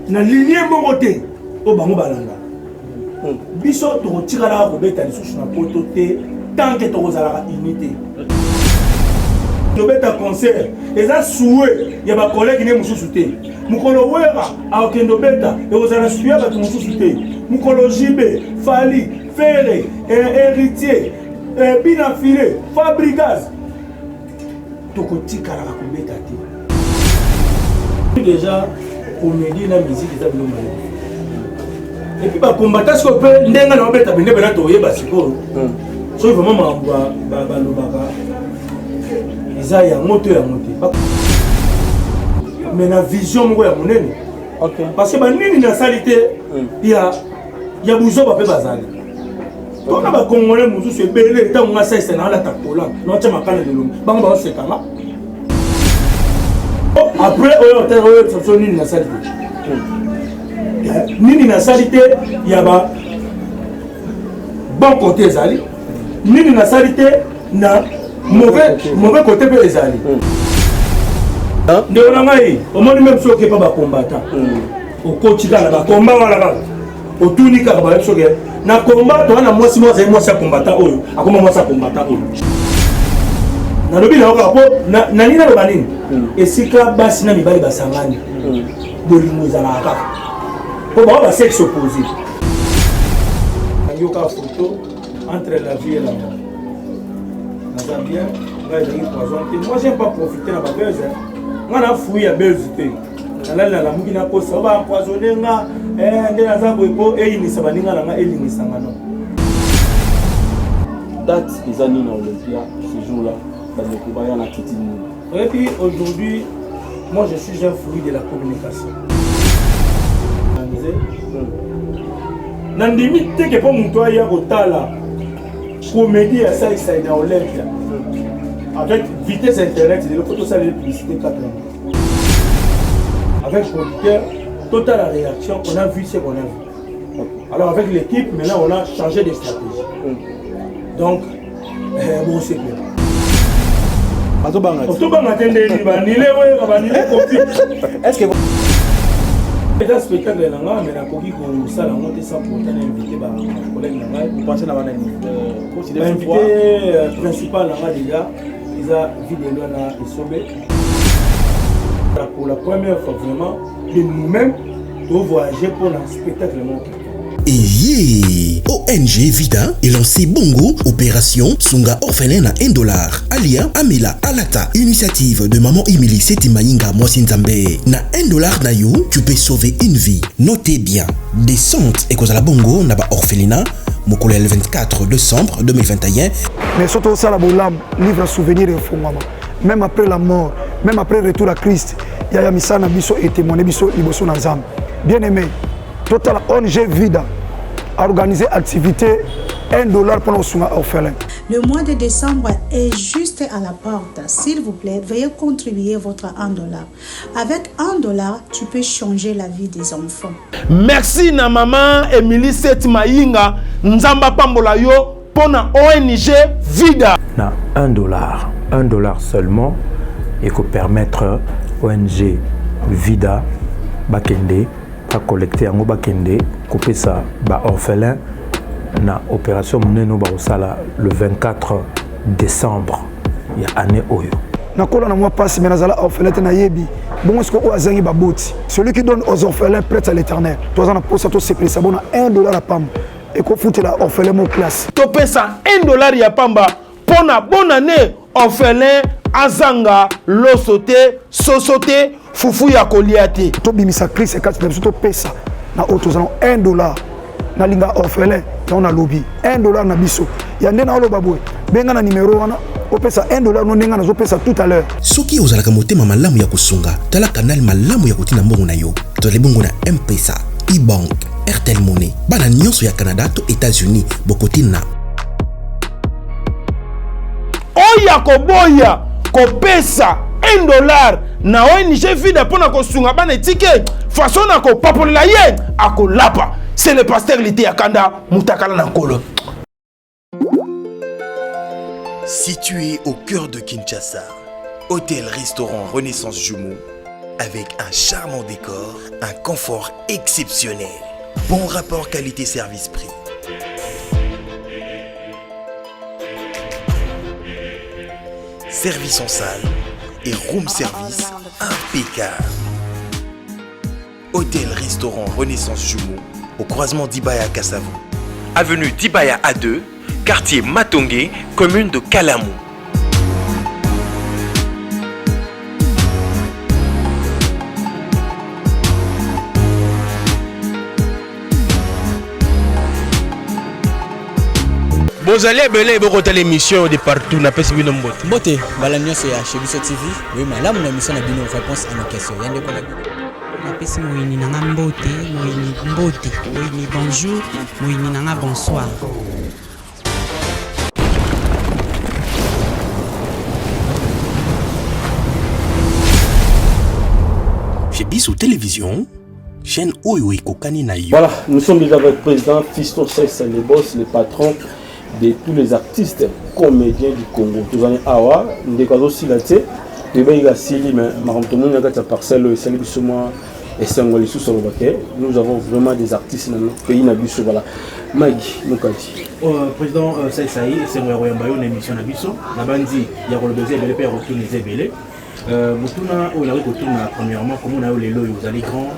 na linie moko te oyo bango balandaka. Biso tokotikalaka kobeta lisusu na poto te tant que tokozalaka uni te. Tobeta concert eza souhait ya ba collègue ne mosusu te. Mokolo Wera akokende obeta ekozala souhait ya bato mosusu te. Mokolo JB, Fally, Ferre, Heritier, Bina Filet, Fabrigaz tokotikalaka kobeta te. Déjà comédie na musique eza biloko mabe. Et puis bakombata sikoyo mpe ndenge na babeta bende bena toyeba sikoyo soki vraiment makambo balobaka eza yango to yango te, mais na vision moko ya monene, parce que banini nasali te ya buzoba mpe bazali mpona bakongolais mosusu ebele. Ntango nga saisa na alata kola naotya makala lelongi, bango baosekanga. Après oyo oyo so nini nasali te, nini nasali te ya ba bon côté ezali, nini nasali te na mauvais côté mpe ezali. Ndeko na ngai, omoni, même soki epa bakombata, okoti kaka na bakomba wana, kaka otuni kaka, bayebi soki na komba toza na mwasi moko azali mwasi ya kombata oyo akoma mwasi ya kombata oyo. Nalobi na yo kaka mpo nani naloba nini, esika basi na mibali basangani, bolingo ezalaka kaka mpo bango basexe opposé. Yoka photo entre la vie et la mort, naza bien. Ngai ezalaki poison te. Moi, j'aime pas profiter na babuzz. Ngai na fruit ya buzz te. Nalali, nalamuki, nakosa o baempoisonne nga nde naza boye mpo eyinisa baninga na nga, elingisanga no. Date eza nini na Olympia ce jour là bandeko baya na titi nini? Et puis aujourd'hui, moi, je suis un fruit de la communication. Nandimi teke mpo moto aya kotala comédie ya Saisai na Olympia avec vitesse internet lelo, po tosalela publicité 4 ans avec producteur, totala réaction. On a vu ce qu'on a vu. Alors avec l'équipe, maintenant on a changé de stratégie. Donc bon, c'est clair. Bazobanga. Tobanga te ndeni banile weka banile kofi. Est ce que eza spectacle na nga, mais nakoki kosala yango te sans pourtant na invité bacollègue na ngai. Opense na bana nini? Bainvité principal na nga déjà eza Videlo na Esobe. Pour la première fois vraiment de nous-mêmes tovoyager mpona spectacle moko. Eye ONG Vida elancé bongo opération Sunga orphelin na 1 dollar, alia, amela, alata. Initiative de maman Emily Seti Mayinga Mwasi Nzambe. Na 1 dollar na yo, tu peux sauver une vie. Notez bien, descente ekozala bongo na ba orphelinat mokolo ya le 24 décembre 2021. Mais soki tosala bolamu, livre souvenir efungwama même après la mort, même après retour à Christ. Yaya, misala na biso etémoigne biso liboso na Nzambe. Bien aimé, totala ONG Vida organiser activité 1 dollar mpona kosunga orphelin. Le mois de décembre est juste à la porte. S'il vous plaît, veuillez contribuer votre 1 dollar. Avec 1 dollar, tu peux changer la vie des enfants. Merci na mama Emily Set Mayinga, Nzambe apambola yo mpona ONG Vida. Na 1 dollar, 1 dollar seulement ekopermettre ONG Vida bakende bacollecte yango, bakende kopesa baorphelin na opération monene oyo bakosala le 24 décembre ya année oyo. Nakola na mwa pasi, mais nazala orphelin te. Nayebi bongo sikoyo oyo azangi baboti. Celui qui donne aux orphelins prête à l'Éternel. Toza na posa tosepelisa bona 1 dollar ya pamba ekofutela orphelin mo classe. Topesa 1 dollar ya pamba mpo na bonne année, orphelin azanga loso te, soso te, fufu ya kolia te. Tobimisa Christ kati na biso, topesa na oyo tozala 1 dollar. Nalinga orphelin yango, nalobi 1 dollar na biso ya nde naoloba boye. Benga na nimero wana, opesa 1 dollar no ndenge nazopesa tout à l'heure. Soki ozalaka motema malamu ya kosunga, tala canal malamu ya kotina mbongo na yo. Tozali bongo na M-Pesa, e-bank, Airtel Money. Bana nyonso ya Canada to États-Unis bokotina. Oyo akoboya kopesa 1 dollar na ONG Vida mpona kosunga bana etike, façon na kopapolela ye, akolapa. C'est le pasteur Lite ya Kanda Mutakala na Nkolo. Situé au cœur de Kinshasa, hôtel-restaurant Renaissance Jumeau. Avec un charmant décor, un confort exceptionnel. Bon rapport qualité-service-prix. Service en salle et room service impeccable. Hôtel-restaurant Renaissance Jumeau au croisement d'Ibaya Kassavo. Avenue Dibaya A2, quartier Matongé, commune de Kalamou. Bozali ebele bokotala émission de partout napesi bino mbote. Mbote mbala nyonso ya chez biso TV, oui malamu na émission na bino réponse à nos questions. Ya ndeko na bino. Napesi moyini na nga mbote, moyini mbote, moyini bonjour, moyini na nga bonsoir. Chez Biso Télévision, chaîne oyo ekokani na yo. Voilà, nous sommes déjà avec le président Fiston Cesse, le boss, le patron de tous les artistes comédiens du Congo. Tozali awa, ndeko azosila te, toyebaki kasili, mais makambo tomoni na kati ya parcelle oyo esali biso mwa esengo lisusu aloba ke nous avons vraiment des artistes na pays na biso. Voilà, Mike Mokadi. Président Saisai, esengo ya koyamba yo na émission na biso, na bandi ya koloba eza ebele mpe ya kotuna eza ebele. Motuna oyo nakoki kotuna premièrement, komona yo lelo oyo ozali grand,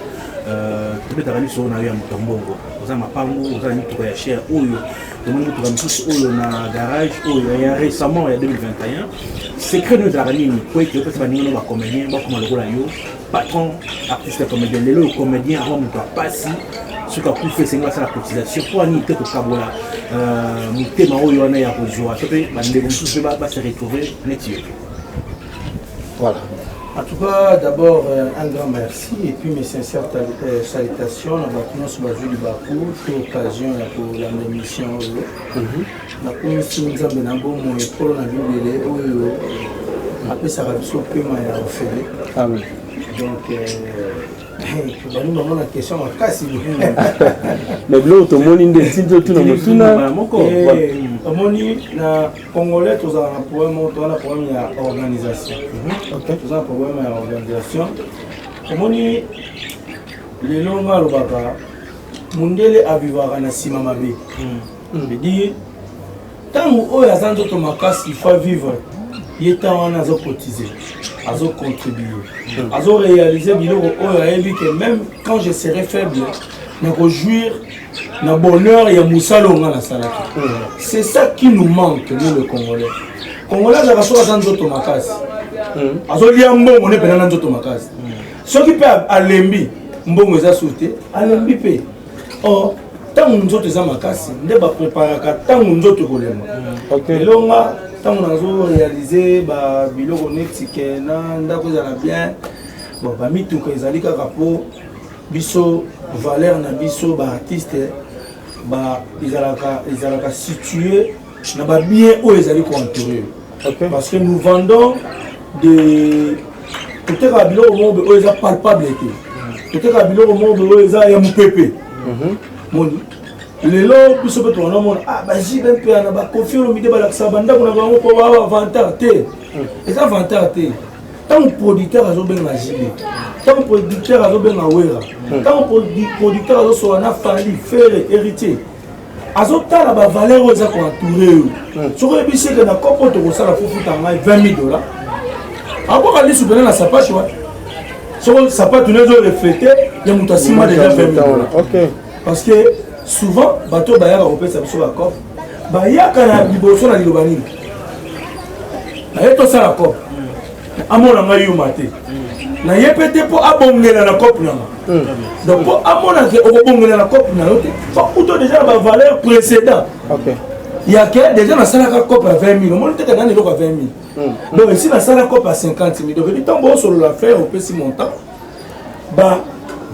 tobetaka liso na yo ya moto ya mbongo, oza mapangu, oza na mituka ya cher oyo tomoni mituka mosusu oyo na garage oyo ya récemment ya 2021. Secret no ezalaka nini po ete opesa baninga no bacomédien bakoma lokola yo patron artiste ya comédien? Lelo oyo comédien akoma moto ya pasi, soki akufi esengi basala cotisation mpo anini te kokabola motema oyo wana ya kozwa to mpe bandeko mosusu mpe base retrouve neti yo? Voilà. En tout cas, d'abord, un grand merci et puis mes sincères salutations à bato nyonso bazwi libaku to occasion ya kolanda émission oyo. Nakomisi Nzambe na bomoi ekolo na bibele oyo apesaka biso pema ya ofele. Amen. Donc, bani bango na question makasi. Mais biloko tomoni nde etindi otuna motuna. Omoni na Congolais tozala na problème moko, toza na problème ya organisation. Toza na problème ya organisation. Omoni lelo nga alobaka mundele avivaka na nsima mabe. Veut ntango oyo aza nzoto makasi, il faut vivre ye ntango wana azocotiser, azocontribuer, azoréaliser biloko oyo ayebi ke même quand je serai faible, nakojouir na bonheur ya mosala oyo nga nasalaki. C'est ça qui nous manque, nous le Congolais. Congolais azalaka soki aza nzoto makasi, azolia mbongo ne mpena na nzoto makasi. Soki mpe alembi, mbongo eza su te, alembi mpe. Or ntango nzoto eza makasi nde bapreparaka ntango nzoto ekolemba. Lelo nga ntango nazoréaliser babiloko neti ke na ndako ezala bien, bon, bamituka ezali kaka mpo biso valeur na biso baartiste ba ezalaka situé na babien oyo ezali koentourer, parce que nous vendons de totekaka biloko moko boye oyo eza palpable te, totekaka biloko moko boye oyo eza ya mopepe. Moni lelo biso mpe tokanda omona ah, baJB mpe na baKoffi Olomide balakisaka bandako na bango mpo baa bavantard te. Eza vantard te. Ntango producteur azobenga JB, ntango producteur azobenga Wera, ntango producteur azosola na Fally, Ferre, Héritier, azotala bavaleur oyo eza koentourer yo. Soki oyebi seke na kopo tokosala fufuta ngai 20 000 dollars, akoka lisu pene na sapatu wa soko sapatu ne ezorefléter ya moto asima déjà 20 000 dollars. Parce que souvent bato oyo bayaka kopesa biso bacope bayaka na liboso na liloba nini? Naye tosala cope, amona ngai yuma te, naye mpe te mpo abongela na cope nanga. Donc mpo amona ke okobongela na cope na yo te, fo kuto déjà na bavaleur précédent ya ke déjà nasalaka cope ya 20 000, omoni teke nani eloko ya 20 000. Donc esi nasala cope ya 50 000. Donc ebi ntango osolola faire opesi montant, ba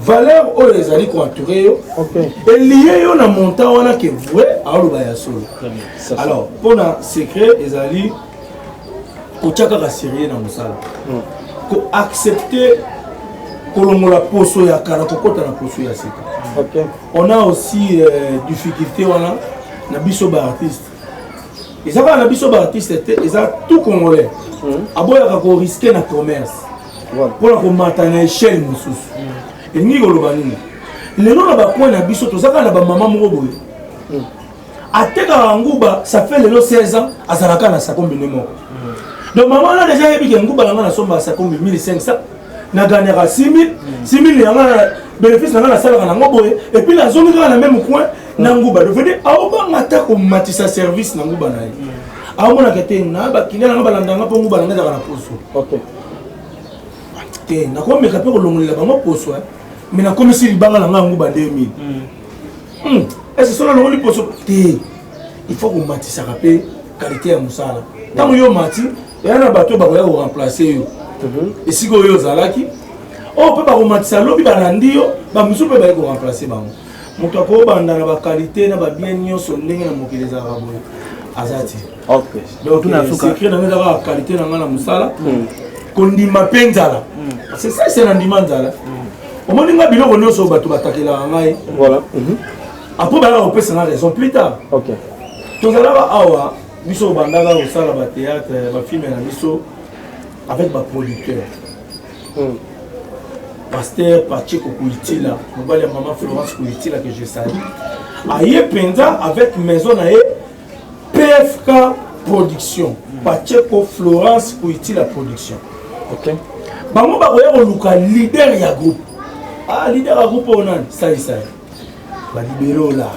valeur oyo ezali koentourer yo elie yo na montant wana ke vrai aoloba ya solo. Alors mpona secret ezali kotia kaka sérieux na mosala, koaccepter kolongola poso ya kala, kokɔta na poso ya sika. On a aussi difficulté wana na biso baartiste. Eza kaka na biso baartiste te, eza tout Congolais aboyaka korisquer na commerce. Mpona komata na échelle mosusu. Elingi koloba nini? Lelo na bacoin na biso toza kaka na bamama moko boye atekaka nguba, ça fait lelo 16 ans azalaka na sakombi nde moko. Donc mama wana déjà ayebi ke nguba na nga nasomba sakombi 1500, nagagnaka 6000, 6000 yanga na bénéfice na nga nasalaka nango boye, et puis nazongi kaka na même coin na nguba. Donc veut aobanga ata komatisa service na nguba na ye, aomonaka te na bakiliya nanga balandanga mpo nguba nanga ezalaka na poso te. Nakomeka mpe kolongolela bango poso, mais nakomisi libanga na nga nguba 2000. Est-ce soki nalongoli poso te? Il faut komatisaka mpe qualité ya mosala. Ntango yo mati, eya na bato bakoya koremplace yo esika oyo ozalaki, oyo mpe bakomatisa lobi balandi yo, bamosusu mpe baye koremplace bango. Moto akobanda na baqualité na babien nyonso ndenge na mokili ezalaka boye aza te. Donc secret na nga eza kaka qualité na nga na mosala, kondima mpe nzala. C'est ça, c'est na ndima nzala. Omoni nga biloko nyonso bato batakelaka ngai, après bayaka kopesa nga raison plus tard. Tozalaka awa, biso obandaka kosala bathéâtre, bafilm na biso avec baproducteur Pasteur Pacheco Kuitila, mobali ya mama Florence Kuitila que je salue, aye mpenza avec maison na ye PFK Production, Pacheco Florence Kuitila Production. Bango bakoya koluka leader ya groupe. Ah, leader ya groupe oyo nani? Saisai balibere ola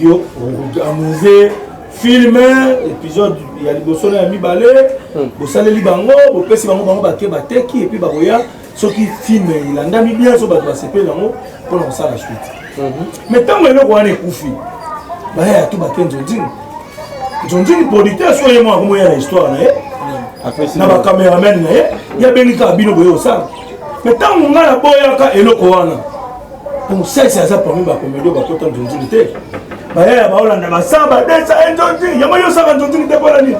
yo organise film, épisode ya liboso na ya mibale, bosaleli bango, bopesi bango, bango bake bateki, et puis bakoya soki film elandami bien, so bato basepeli yango mpona kosala suite. Mais ntango eloko wana ekufi, baya to bake nzonzini, nzonzini producteur so ye moko akomoya na histoire na ye na bacameraman na ye, ye abengi kaka bino boye osala. Mais ntango ngai naboyaka eloko wana, pour sese aza parmi bacomédie bakota nzonzini te, bayaya baolanda basa badesa ye nzonzini yango, yo osaka nzonzini te mpona nini?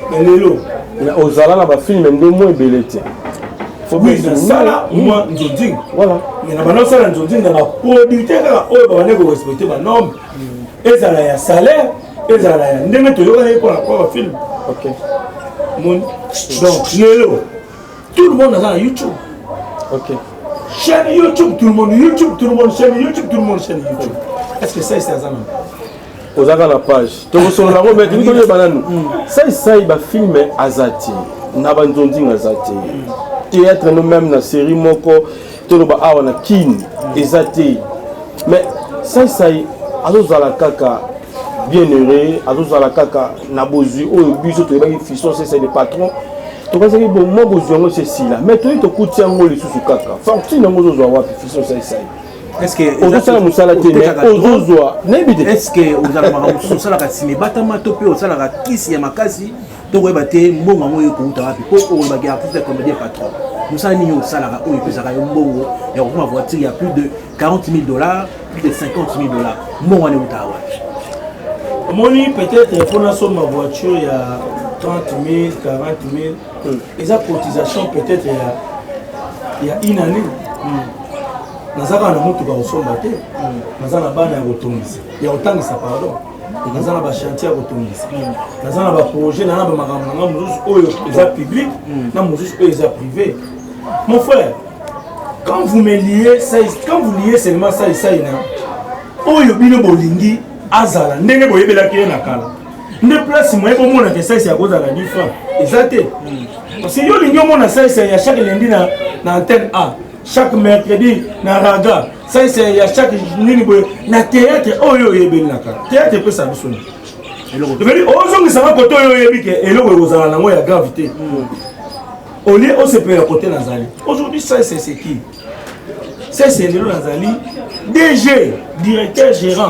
Mais lelo ozala na bafilm nde mo ebele te. Oui, nasala mwa nzonzing. Mais na banda osala nzonzing na baproducteur kaka oyo babande korespecte banorme, ezala ya salaire, ezala ya ndenge toyokani mpona kwa bafilm. Moni, donc lelo tout le monde aza na YouTube. Chaîne YouTube, tout le monde YouTube, tout le monde chaîne YouTube, tout le monde chaîne YouTube. Est ce que ça ese aza na Ozaka na page, tokosolola yango, mais tolingi toyeba nanu saisai bafilm aza te, na banzonzinga aza te, théâtre no même na série moko toloba awa na Kine eza te, mais saisai azozala kaka bien heureux, azozala kaka na bozwi oyo biso toyebaki. Fiston Saisai le patron, tokazaki bo mwa bozwi yango esi esila, mais toyi tokuti yango lisusu kaka. Fortune yango ozozwa wapi, Fiston Saisai? Ozosala mosala te, mais ozozwa, nayebi te. Est ce que ozalaka makambo mosusu osalaka nsima ebatama, to mpe osalaka kisi ya makasi to koyeba te mbongo yango oyo ekouta wapi? Mpo olobaki artiste ya comédien patron, mosala nini osalaka oyo epesaka yo mbongo ya kokoma voiture ya plus de 40 000 $, plus de 50 000 $? Mbongo wana eutaka wapi? Omoni, peut-être mpo nasomba voiture ya 30 000, 40 000, eza cotisation peut-être ya une année. Naza kaka na motuka kosomba te, naza na bana ya kotongisa, ya kotangisa, pardon, naza na bachantier ya kotongisa, naza na baprojet, naza na bamakambo na nga mosusu oyo eza public na mosusu oyo eza privé. Mon frère, quand vous me liez ça, quand vous liez seulement ça esai na oyo bino bolingi azala ndenge boyebelaki ye na kala, nde place moye bomonaka esalisi ya kozala 10 francs eza te, parce que yo olingi omona salisa ya chaque lundi na antenne A, chaque mercredi na raga, salisa ya chaque nini boye na théâtre oyo oyebeli na kala. Théâtre epesa biso nini? Ozongisanga kote oyo oyebi ke eloko ekozala nango ya grave te, au lieu osepela kote nazali aujourd'hui. Ça, c'est ce qui c'est lelo nazali DG, directeur gérant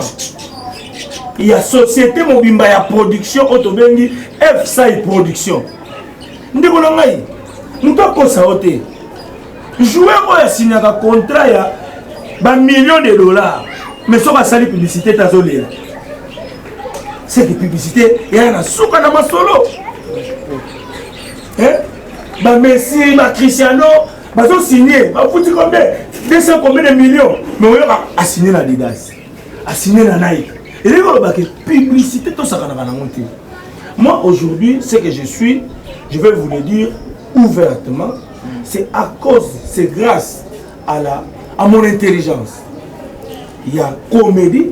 ya société mobimba ya production oyo tobengi Fsai Production. Ndeko na ngai, moto akosa yo te. Joueur oyo asignaka contrat ya bamillion de dollars, mais soki asali publicité te, azolela. C'est que publicité eya na suka na masolo. Bamessi, bacristiano bazosigne, bafuti combien? 200 combien de millions, mais oyoka asigne na Adidas, asigne na Nike. Elingi kolobake publicité tosakanaka nango te. Moi aujourd'hui, ce que je suis, Je vais vous le dire ouvertement, c'est à cause, c'est grâce à, la, à mon intelligence. Il y a comédie,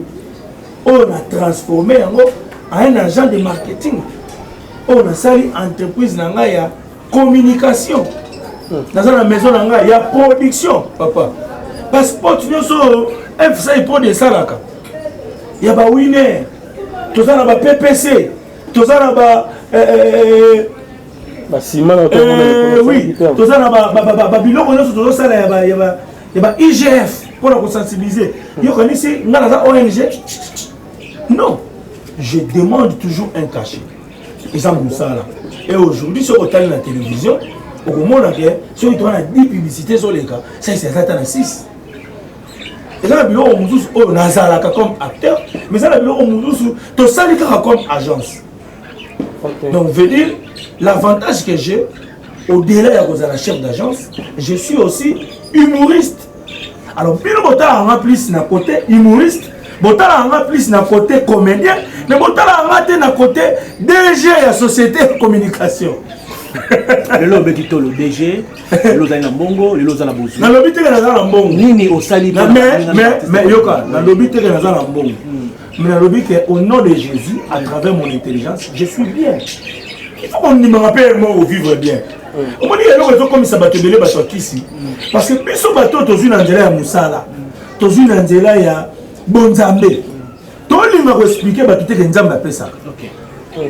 on a transformé yango en un agent de marketing. On a sali entreprise na ngai ya communication. Naza na maison na ngai ya production, papa. Passeport nyonso oyo FCI prod esalaka ya ba winner, toza na ba PPC, toza na ba basima na oui, toza na babiloko nyonso tozosala ya ba IGF mpona kosensibiliser. Yokanisi nga naza ONG? Non, je demande toujours un cachet, eza mosala. Et aujourd'hui, soki otali na télévision, okomona ke soki toza na 10 publicité ezoleka, saisi aza ata na 6. Eza na biloko mosusu oyo nazalaka comme acteur, mais eza na biloko mosusu tosali kaka comme agence. Donc veut dire, l'avantage que j'ai, au-delà ya kozala chef d'agence, je suis aussi humoriste. Alors bino botala yanga plus na côté humoriste, botala yanga plus na côté comédien, mais botala yanga te na côté DG ya société de communication. Lelo obeti tolo DG, lelo ozali na mbongo, lelo oza na bozwi. Nalobi teke naza na mbongo. Nini osali? Mais yoka, nalobi teke naza na mbongo, mais nalobi ke au nom de Jésus, à travers mon intelligence, je suis bien. Il faut kondimaka mpe mo vivre bien. Omoni, eloko ezokomisa bato ebele bato ya kisi, parce que biso bato oyo tozwi na nzela ya mosala, tozwi na nzela ya bonzambe, tolinga koexpliquer bato teke Nzambe apesaka.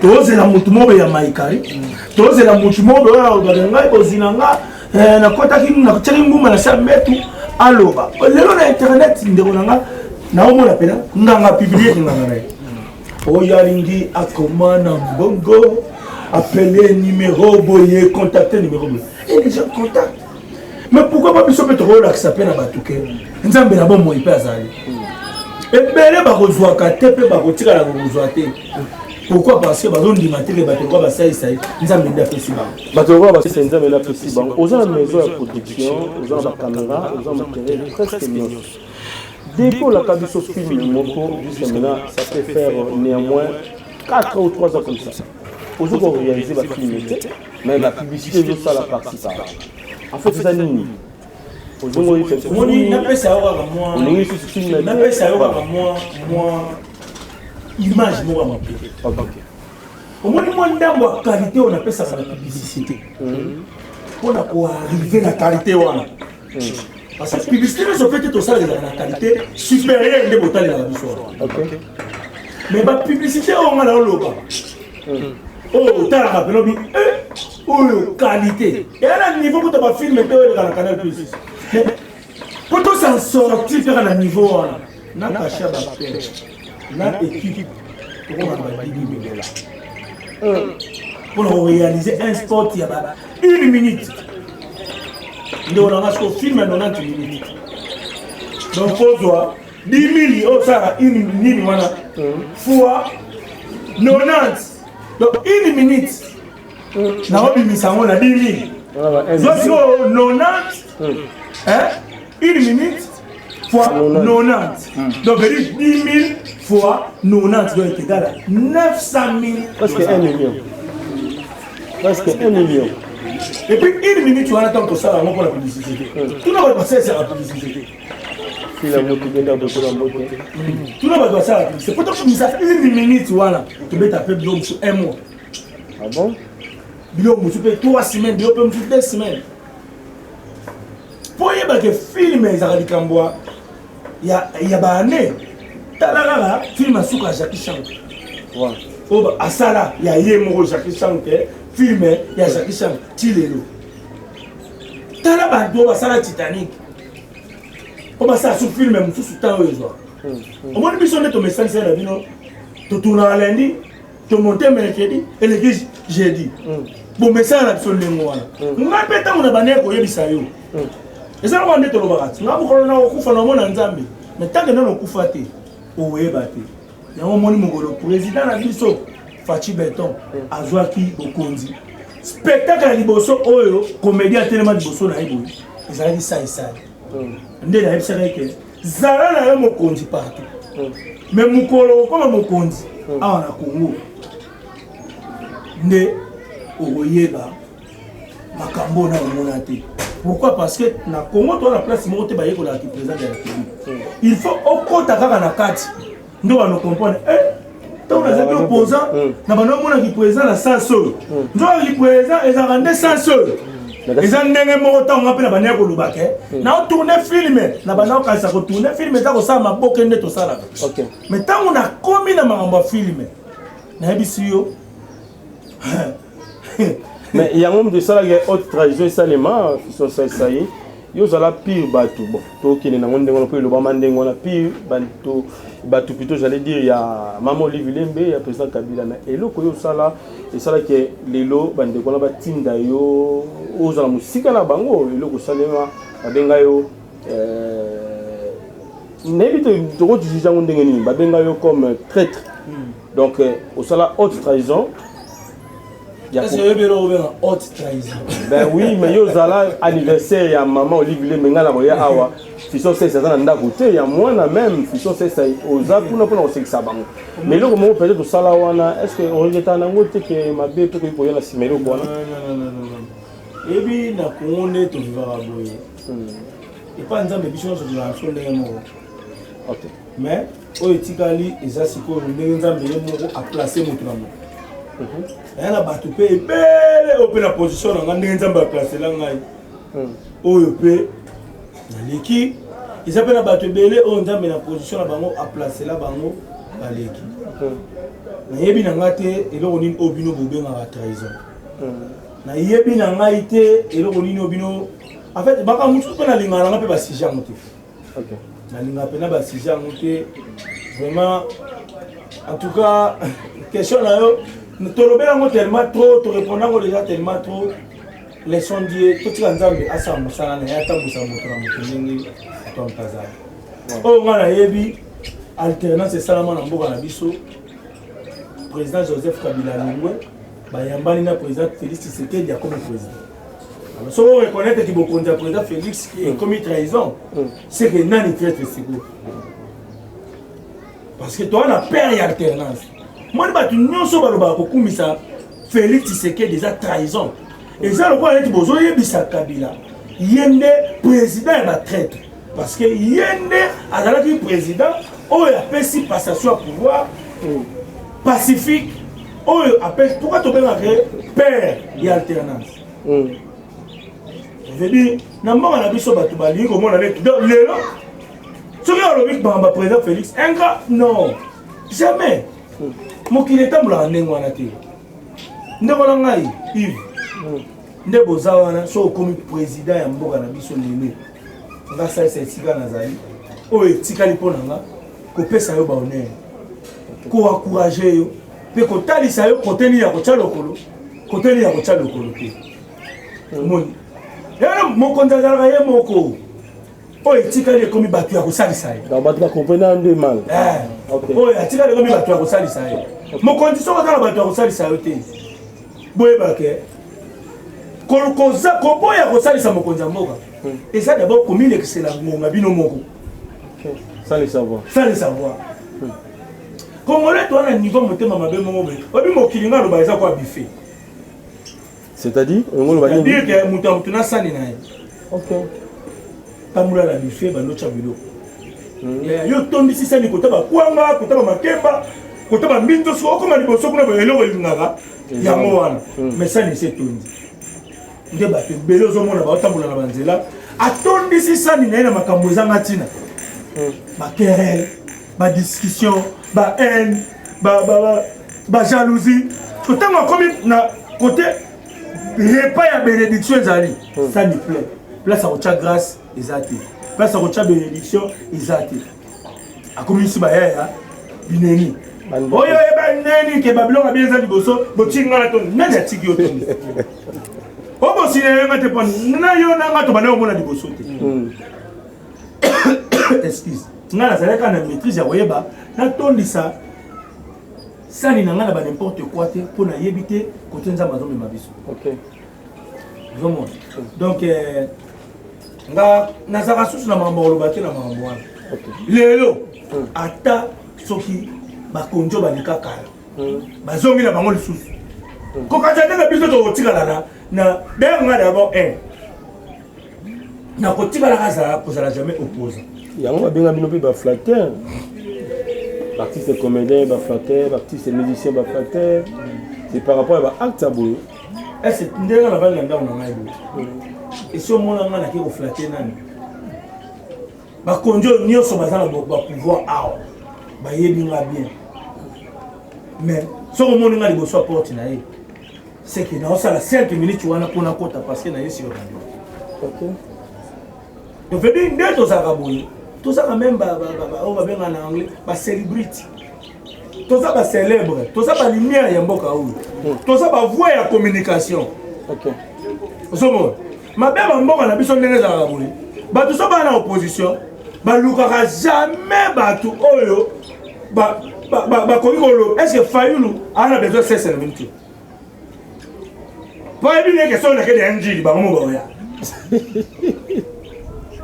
Tozela motu moko ya maikari, tozela motu moko oyo alobaka: "Ngai bozwi na nga, nakotaki, natiaki nguma na sa mbetu." Aloba lelo na internet, ndeko na nga, naomona mpena nganga publie nganga na ye oyo alingi akoma na mbongo, apele numéro boye, contacte numéro boye, et les gens contactent. Mais pourquoi pas biso mpe tokolakisa mpe na bato ke Nzambe na bomoi mpe azali? Ebele bakozwaka te mpe bakotikala kokozwa te. Pourquoi? Parce que bazondima te ke bato lokola basalisa ye, Nzambe nde apesi bango. Bato lokola basalisa, Nzambe nde apesi bango. Oza na maison ya production, oza na bacaméra, oza na matériel presque nyonso. Depuis olaka biso film moko jusqu'à maintenant, ça peut faire néanmoins 4 ou 3 ans comme ça, ozo koréaliser bafilm te, mais bapublicité ezosala par-ci par-là. En fait, eza nini? Omoni, napesa yo kaka mwa Olingi lisusu film? Napesa yo kaka mwa image moko ya moke. Omoni, mwa ndambo ya qualité oyo napesaka na publicité, mpona koarriver na qualité wana, parce que publicité nyonso mpe te tosalaka ezalaka na qualité supérieure nde botalelaka biso wana. Mais bapublicité oyo nga na oloba, oyo otalaka peno bi oyo qualité eya na niveau kuta bafilm te oyo eleka na Canal Plus. Po tosan sortir kaka na niveau wana, na cachet ya baacteur na équipe, tokomana ba 10 000 dollars mpona koréaliser un spot ya ba une minute. Ndeko nanga, siko film ya 90 minutes, donc kozwa 10 000 oyo osalaka une nini wana fois 90, donc une minute naobimisa yango na 10 000. Zwa sikoyo 90, hein, une minute fois 90, donc veut dire 10 000 fois 90, donc est égal à 900 000. Presque 1 million, presque 1 million. Et puis une minute wana, ntango tosala yango mpona publicité, tuna bato basalisaka publicité. Fila moto genda bokola mbote. Tuna bato basalaka publicité. Po tobimisa une minute wana, tobeta mpe biloko mosusu un mois. Ah bon? Biloko mosusu mpe 3 semaines, biloko mpe mosusu 2 semaines, mpo oyebake film ezalaka likambo ya baane. Tala kaka film ya suka ya Jackie Chan oyo asala ya ye moko Jackie Chan te, film ya Jackie Chan ti lelo. Tala bato oyo basala Titanic, oyo basala su film mosusu, ntango oyo ezwaka. Omoni, biso nde tomesalisa na bino, totournaka lundi, tomonte mercredi, eleki jeudi. Bomesala na biso ndenge wana. Ngai mpe ntango na bandeki koyebisa yo, eza lokola nde tolobaka ti nga mokolo na kokufa na omona Nzambe, mais tant que nano okufa te, oyeba te yango. Omoni, mokolo président na biso Fatshi Béton azwaki bokonzi, spectacle ya liboso oyo comédien atelema liboso na ye boye ezalaki Saisai. Nde nayebisaka eke zala na yo mokonzi partout, mais mokolo okoma mokonzi awa na Congo nde okoyeba. Makambo na omona te. Pourquoi? Parce que na Congo toza na place moko te bayekolaka ki président de la République. Il faut okota kaka na kati nde bano comprendre. Eh, ntango nazalaki opposant na bano omonaki président na sens oyo, nzokaki président ezalaka nde sens oyo. Eza ndenge moko ntango nga mpe na bandaki koloba ke naotourne film, na banda kokanisa kotourne film eza kosala maboke nde tosalaka. Mais ntango nakomi na makambo ya film, nayebisi yo. Mais yango moto esalaki haute trahison esalema. Fiston Saisai, yo ozala pire bato. Bon, tokende nango ndenge wana mpo elobama ndenge wana, pire bato, bato plutôt j'allais dire, ya mama Olive Lembe, ya président Kabila. Mais eloko oyo osala esalaki lelo bandeko wana batinda yo ozala mosika na bango. Eloko osalema, babenga yo, nayebi te tokojuge yango ndenge nini, babenga yo comme traître. Donc osala haute trahison. Oyebi eloko obenga haute trahison? Ben oui, mais yo ozala anniversaire ya mama Olive Lembe, ngai na koya awa, Fiston Sese aza na ndako te ya mwana. Même Fiston Sese oza kuna mpona kosekisa bango. Mais eloko moko peut-être osala wana, est ce que oregretaka nango te ke mabe mpe koki koya na nsima eloko wana? Eyebi, na Kongo nde tovivaka boye. Epa Nzambe, biso nyonso tozala biso ndenge moko. Mais oyo etikali eza sikoyo ndenge Nzambe ye moko aplace moto na moto. Aya na bato mpe ebele oyo mpe na position na ngai, ndenge Nzambe aplacela ngai oyo mpe naleki, eza mpe na bato ebele oyo Nzambe na position na bango aplacela bango baleki. Nayebi na ngai te eloko nini oyo bino bobengaka trahison. Nayebi na ngai te eloko nini oyo bino. En fait, makambo mosusu mpe nalingaka nanga mpe basujet yango te. Nalingaka mpena basujet yango te vraiment. En tout cas, question na yo, tolobela yango tellement trop, torépondre yango déjà tellement trop. Laissons Dieu, totika Nzambe asala mosala na ye, atambusa moto na moto ndenge moto ya moto azala. Oyo ngai nayebi, alternance esalama na mboka na biso. Président Joseph Kabila alongwe, bayambani na président Félix Tshisekedi, akomi président. Alors soki oreconnaître ki bokonzi ya président Félix ekomi trahison, c'est que nani traître sikoyo? Parce que toza na père ya alternance. Moni bato nyonso balobaka kokumisa Félix Tshisekedi eza trahison. Eza lokola neti bozoyebisa Kabila ye nde président ya batraître, parce que ye nde azalaki président oyo apesi passation ya pouvoir pacifique oyo apesi. Pourquoi tobengaka ye père ya alternance? Veut dire, na mboka na biso bato balingi komona neti, donc lelo soki alobi makambo ya président Félix ingrat, non, jamais. Mokili etambolaka ndenge wana te, ndeko na ngai Yves. Nde boza wana, soki okomi président ya mboka na biso lelo, nga salisa esika nazali, oyo etikali mpo na nga kopesa yo bahonneur, koencourage yo mpe kotalisa yo kote nini ya kotya lokolo, kote nini ya kotya lokolo te. Omoni, yana mokonzi azalaka ye moko. Oyo etikali ekomi bato ya kosalisa ye. Donc bato bacomprendre nde mal. Oyo atikali ekomi bato ya kosalisa ye. Mokonzi soki oza na bato ya kosalisa yo te, boyeba ke koboya kosalisa mokonzi ya mboka eza d'abord komilekisela ngonga bino moko. Sans le savoir. Sans le savoir. Congolais toa na niveau motema mabe moko boye. Oyebi, mokili nga aloba eza kwa buffet. C'est-à-dire? C'est-à-dire ke moto ya moto na sani na ye. Tambola na buffet, bandotya biloko. Yo tondisi sani, kota bakwanga, kota bamakemba, kota bambinzo. Soki okoma liboso kuna boye, eloko elingaka yango wana, mais sani esi etondi. Nde bato ebele ozomona baotambola na banzela, atondisi sani na ye na makambo ezanga ntina, baquerelle, badiscussion, bahaine, bajalousie. Ntango akomi na côté repas ya bénédiction, ezali sani plein. Place ya kotya grâce eza te, place ya kotya bénédiction eza te. Akomisi bayaya bineni oyo oyeba neni ke babiloko abi eza liboso. Botiki nga na tondi. Nani atiki yo tondi? O bosina yanga te mpo na yo na nga tobanda komona liboso te. Excuse nga, nazalaki kaka na maîtrise ya koyeba natondisa sani na ngai na ba n'importe quoi te, mpo nayebi te kote Nzambe azomema biso. Ozomona, donc nga nazalaka susu na makambo koloba te na makambo wana. Lelo ata soki bakonzi oyo baleka kala bazongi na bango lisusu, kokanisa te na biso tokotikala na. Na d'ailleurs nga d'abord un nakotikalaka zala kozala jamais opposant. Yango babenga bino mpe baflatter, baartiste comédien baflatter, baartiste musicien baflatter, c'est par rapport ya baacte ya boye. Ese ndenge navandi na ndako na ngai boye, esi omona ngai nake koflatter nani? Bakonzi oyo nyonso baza na bapouvoir awa bayebi nga bien, mais soki omoni nga liboso ya porte na ye, c'est que naosala 5 minutes wana mpo nakota, parce que naye sika bandeko. Donc veut dire nde tozalaka boye, tozalaka même oyo babengaka na anglais bacélébrité, toza bacélèbre, toza balumière ya mboka oyo, toza bavoie ya communication. Ozomona mabe bamboka na biso ndenge ezalaka boye, bato so baa na opposition balukaka jamais bato oyo bakoki koloba. Est ce que Fayulu aza na besoin sese na bino te? Po ayebi ndenge soki nakende ya Njili, bango mo baoya.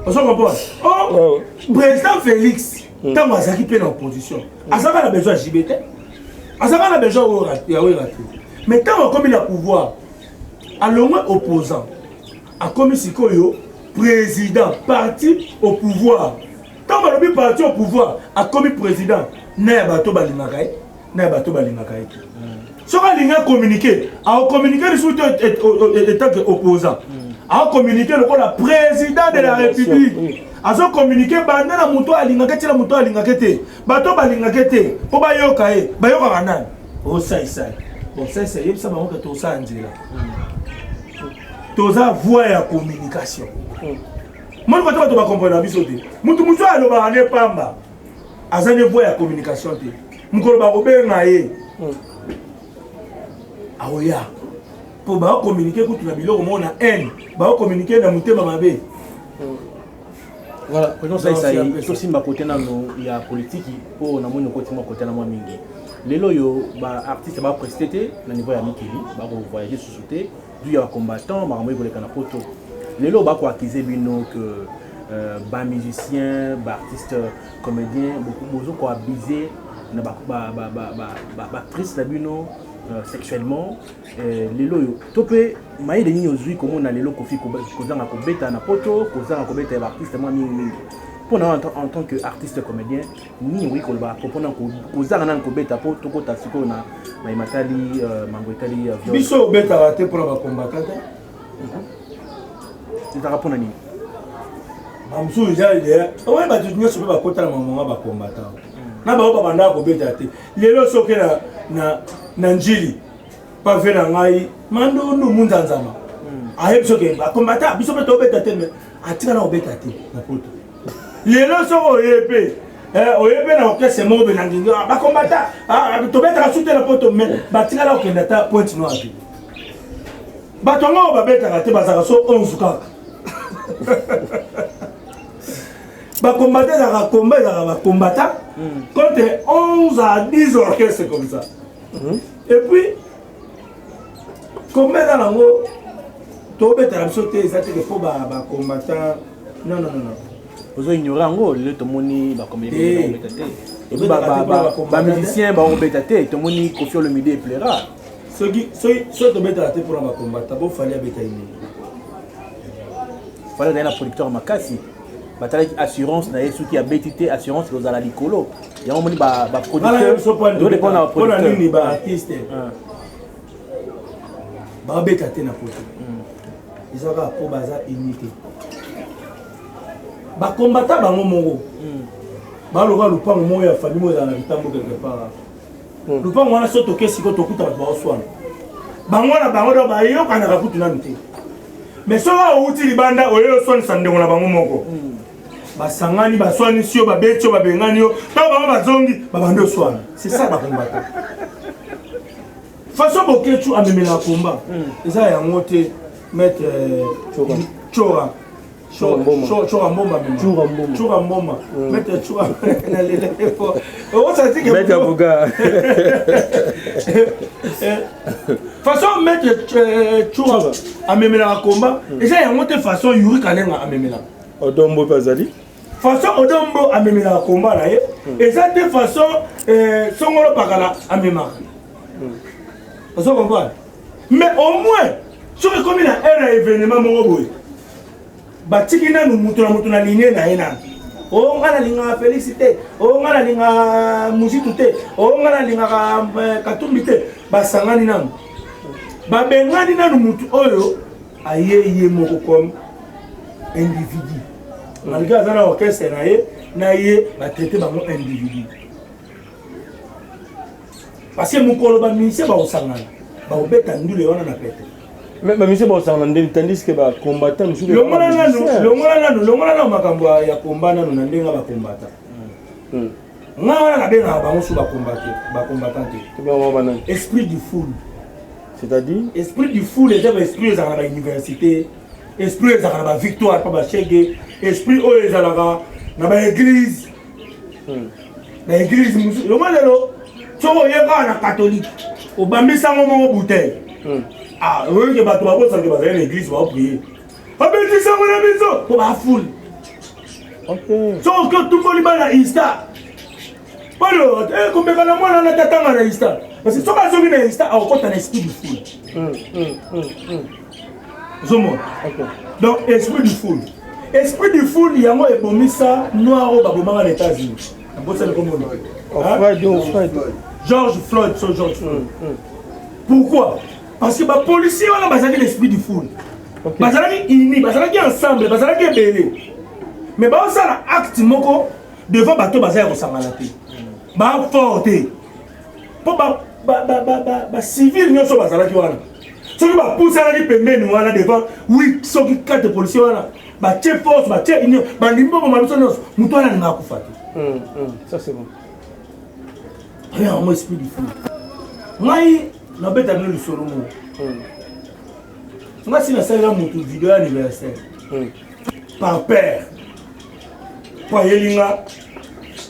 Ozo comprendre? Oh, président Félix, ntango azalaki mpe na opposition, azalaka na besoin ya JB te, azalaka na besoin ya Wera te. Mais ntango akomi na pouvoir, alongwe opposant, akomi sikoyo président parti au pouvoir. Ntango balobi parti au pouvoir, akomi président na ya bato balingaka ye na ya bato balingaka ye te. Soki alingi acommuniquer, acommuniquer lisusu te en tant que opposant, acommuniquer lokola président de la République. Azocommuniquer banda na moto alingaka ti na moto alingaka te. Bato balingaka te mpo bayoka ye, bayokaka nani? Osaisai bon, saisai yebisa bango ke tosala nzela, toza voie ya communication. Moni kote bato bacomprendre na biso te. Motu mosusu alobaka nde pamba, aza nde voie ya communication te. Mokolo bakobenga ye, aoya mpo baocommuniquer kutu na biloko moko na haine, baocommuniquer na motema mabe. Voilà, président Saïsaï, tosimba kote nano ya politiki mpo namoni okoti mwa kote na mwa mingi. Lelo oyo baartiste baprester te na niveau ya mikili, bakovoyage susu te du ya bacombattant. Makambo ekoleka na poto lelo, bakoaccuser bino que bamusicien, baartiste comédien bozo koabuser na baactrice na bino sexuellement. Lelo oyo to mpe mayele nini ozwi komona lelo Kofi kozanga kobeta na poto, kozanga kobeta ya baartiste mwa mingimingi? Mpo na en tant que artiste comédien, nini okoki koloba propos na kozanga nani kobeta, mpo tokota sikoyo na mayema etali mango etali? Biso obetaka te mpona bacombattant te. Ezalaka mpona nini? Bamosusu eza idea oyo bato nyonso mpe bakota na mamonga bacombattant na bango babandaka kobeta te. Lelo soki na Njili pave na ngai Mandundu Munzanzama ayebi soki bacombattant biso mpe tobeta te, mais atikala kobeta te na poto. Lelo soki oye mpe, oye mpe na orchestre moko be na ngingi, bacombattant tobetaka su te na poto, mais batikala kokende ata Pointe Noire te. Bato yango oyo babetaka te bazalaka so 11 kaka. Bacombattant ezalaka combat, ezalaka bacombattant contre 11 à 10 orchestres comme ça. Et puis combat eza nango, tobetaka biso te, eza teke mpo bacombattant, non, non, non. Ozo ignore yango. Lelo tomoni bacomédien bakobeta te, bamusicien bakobeta te, tomoni Kofi Olomide eplera. Soki soki tobetaka te mpona bacombattant, bofali abeta ye nini? Fali azali na producteur makasi, batalaki assurance na ye. Soki abeti te, assurance ekozala likolo. Yango moni baproducteur nini, baartiste babeta te na poto, eza kaka mpo baza unité. Bacombattant bango moko baloka lupango moko ya famille moko ezala na litambo quelque part. Lupango wana, so toke sikoyo, tokuta bato baoswana bango na bango, do bayokanaka kutu nanu te. Mais soki outi libanda, oye oswanisa ndeko na bango moko, basangani, baswanisi yo, babeti yo, babengani yo. Ntango bango bazongi, babandi oswana. C'est ça bacombattant. Façon Bokecu amemelaka komba eza yango te. Maître Chora, Chora Mbomba, Chora Mbomba, maître Chora, nalela osatike. Maître avocat. Façon maître Chora amemelaka komba eza yango te. Façon Yuri Kalenga amemelaka. Odombo mpe azali. Façon Odombo amemelaka komba na ye eza te. Façon Songolo Pakala amemaka, ozo comprendre? Mais au moins Soki ekomi na heure ya événement moko boye, batiki nanu moto na moto na ligne na ye nanu. O oh, nga nalingaka Felix te, o oh, nga nalingaka Muzitu te, o oh, nga nalingaka eh, Katumbi te. Basangani nanu, babengani nanu motu oyo aye ye moko comme individu, malgré aza na orchestre na ye na ye, batraite bango individu. Parce que mokolo bamusicien bakosangana, bakobeta ndule wana na pete. Mais bamusicien bakosangana ndeni, tandis que bacombattant mosusu? Longola nanu, longola nanu, longola nanu makambo ya combat nanu na ndenge bacombattant. Nga wana nabengaka bango so bacombattant te, esprit du foule. C'est-à-dire? Esprit du foule eza baesprit ezalaka na bauniversité, esprit ezalaka na bavictoire mpa bashege, esprit oyo ezalaka na baeglise, na église mosusu. Longo lelo soki oye kaka na catholique, obambisango moko bouteille, ah, oyoke bato babosanke bazali na église, baoprier, babetisango na biso mpo bafoule. Soki oke otumboli bana ista oyo komeka na mwana na tatanga na ista, parce que soki azongi na ista, akokɔta na esprit du foule. Ozomona? Donc esprit du foule, esprit du foule yango ebomisa noir oyo babomaka na États-Unis, nabosani komona, George Floyd. So George Floyd, pourquoi? Parce que bapolicier wana bazalaki l'esprit du foule, bazalaki unis, bazalaki ensemble, bazalaki ebele, mais baosala acte moko devant bato baza ya kosangana te, bafort te, mpo bacivile nyonso bazalaki wana, soki bapusanaki pembeni wana devant 8, soki 4 policier wana batie force, batie union, bandimi boboma biso nyonso, moto wana alinga akufa te. Ça c'est bon. Yango esprit du foule. Ngai nabeta bino lisolo moko. Ngai si nasalela motu video ya anniversaire par père, mpo ayeli nga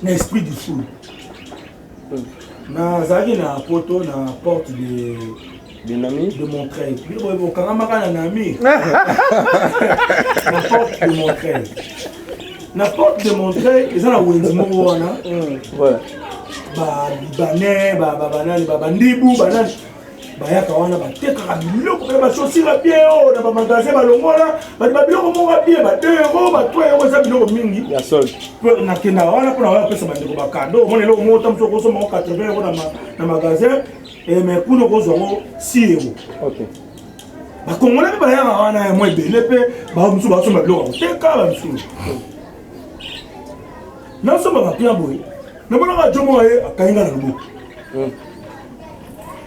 na esprit du foule. Nazalaki na poto, na porte de de Namur. De Montreuil. Biloko okangamaka na Namur, na porte de Montreuil. Na porte de Montreuil eza na wenze moko wana, balibanais, banani, bandibu, banani bayaka wana, batekaka biloko mpe bachaussure ya bien oyo na bamagasin balongola bato babiloko moko ya bien, ba 2 euro, ba 3 euro, eza biloko mingi. Ya sol. Nakendaka wana mpona waya kopesa bandeko bacadeau. Omona eloko moko ta mosu okosomba ngo 80 euro na magasin, mais kuna okozwa yango 6 euro. Bakongole mpe bayaka wana ya mwa ebele, mpe bamosusu basomba biloko ya koteka. Bamisusu nasomba baplan boye, namonaka jo moko aye, akangi nga na loboko: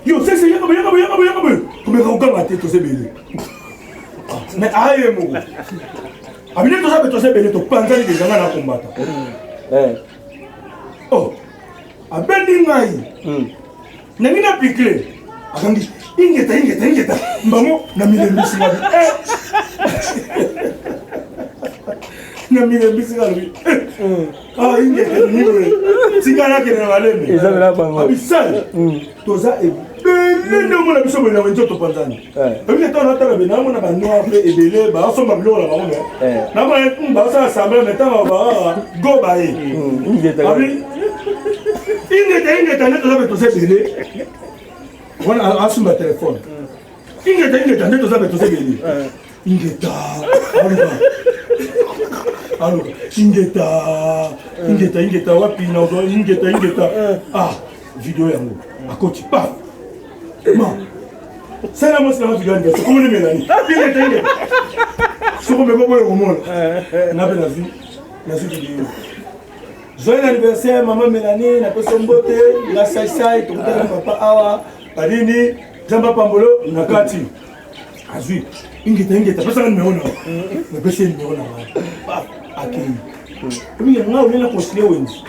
"Yo sese, yaka boye, yaka boye, yaka boye, yaka boye." Tomeka kokanga te, toza ebele. Mais aye moko abine, toza be, toza ebele, topanzani deja, nga na kombata. Oh, abendi ngai nangi na pikle, akangi: "Ingeta, ingeta, ingeta." Mbango na milembisi nga, na milembisi nga, alobi: "Ah, ingeta nini? Tika nakende na malembe." Eza na bango. Abisal toza ebele nde omona biso boye na wenze, topanzani. Oyebi ntango natala be, namona banoir mpe ebele baasomba biloko na bango, me namona baosala semblant, me ntango baa go baye abi: "Ingeta, ingeta, nde toza be, toza ebele." Wana asomba telefone: "Ingeta, ingeta, nde toza be, toza ebele. Ingeta." Aluka, aluka: "Ingeta, ingeta, ingeta, wapi na ingeta, ingeta?" Ah, video yango akoti paf ma sala mwasi nanga video anniversaire, komoni Melani: "Ingeta, ingeta." Soko meko boye, komona nga mpe nazwi video: "Joyeux anniversaire mama Mélanie, napesi mbote, nga Saisai, tokutana papa awa banini, Nzambe apambolo." Na kati azwi: "Ingeta, ingeta, pesaka nimero na." Napesi ye nimero na ngai, akei. Obike nga olela conseiller wenzi,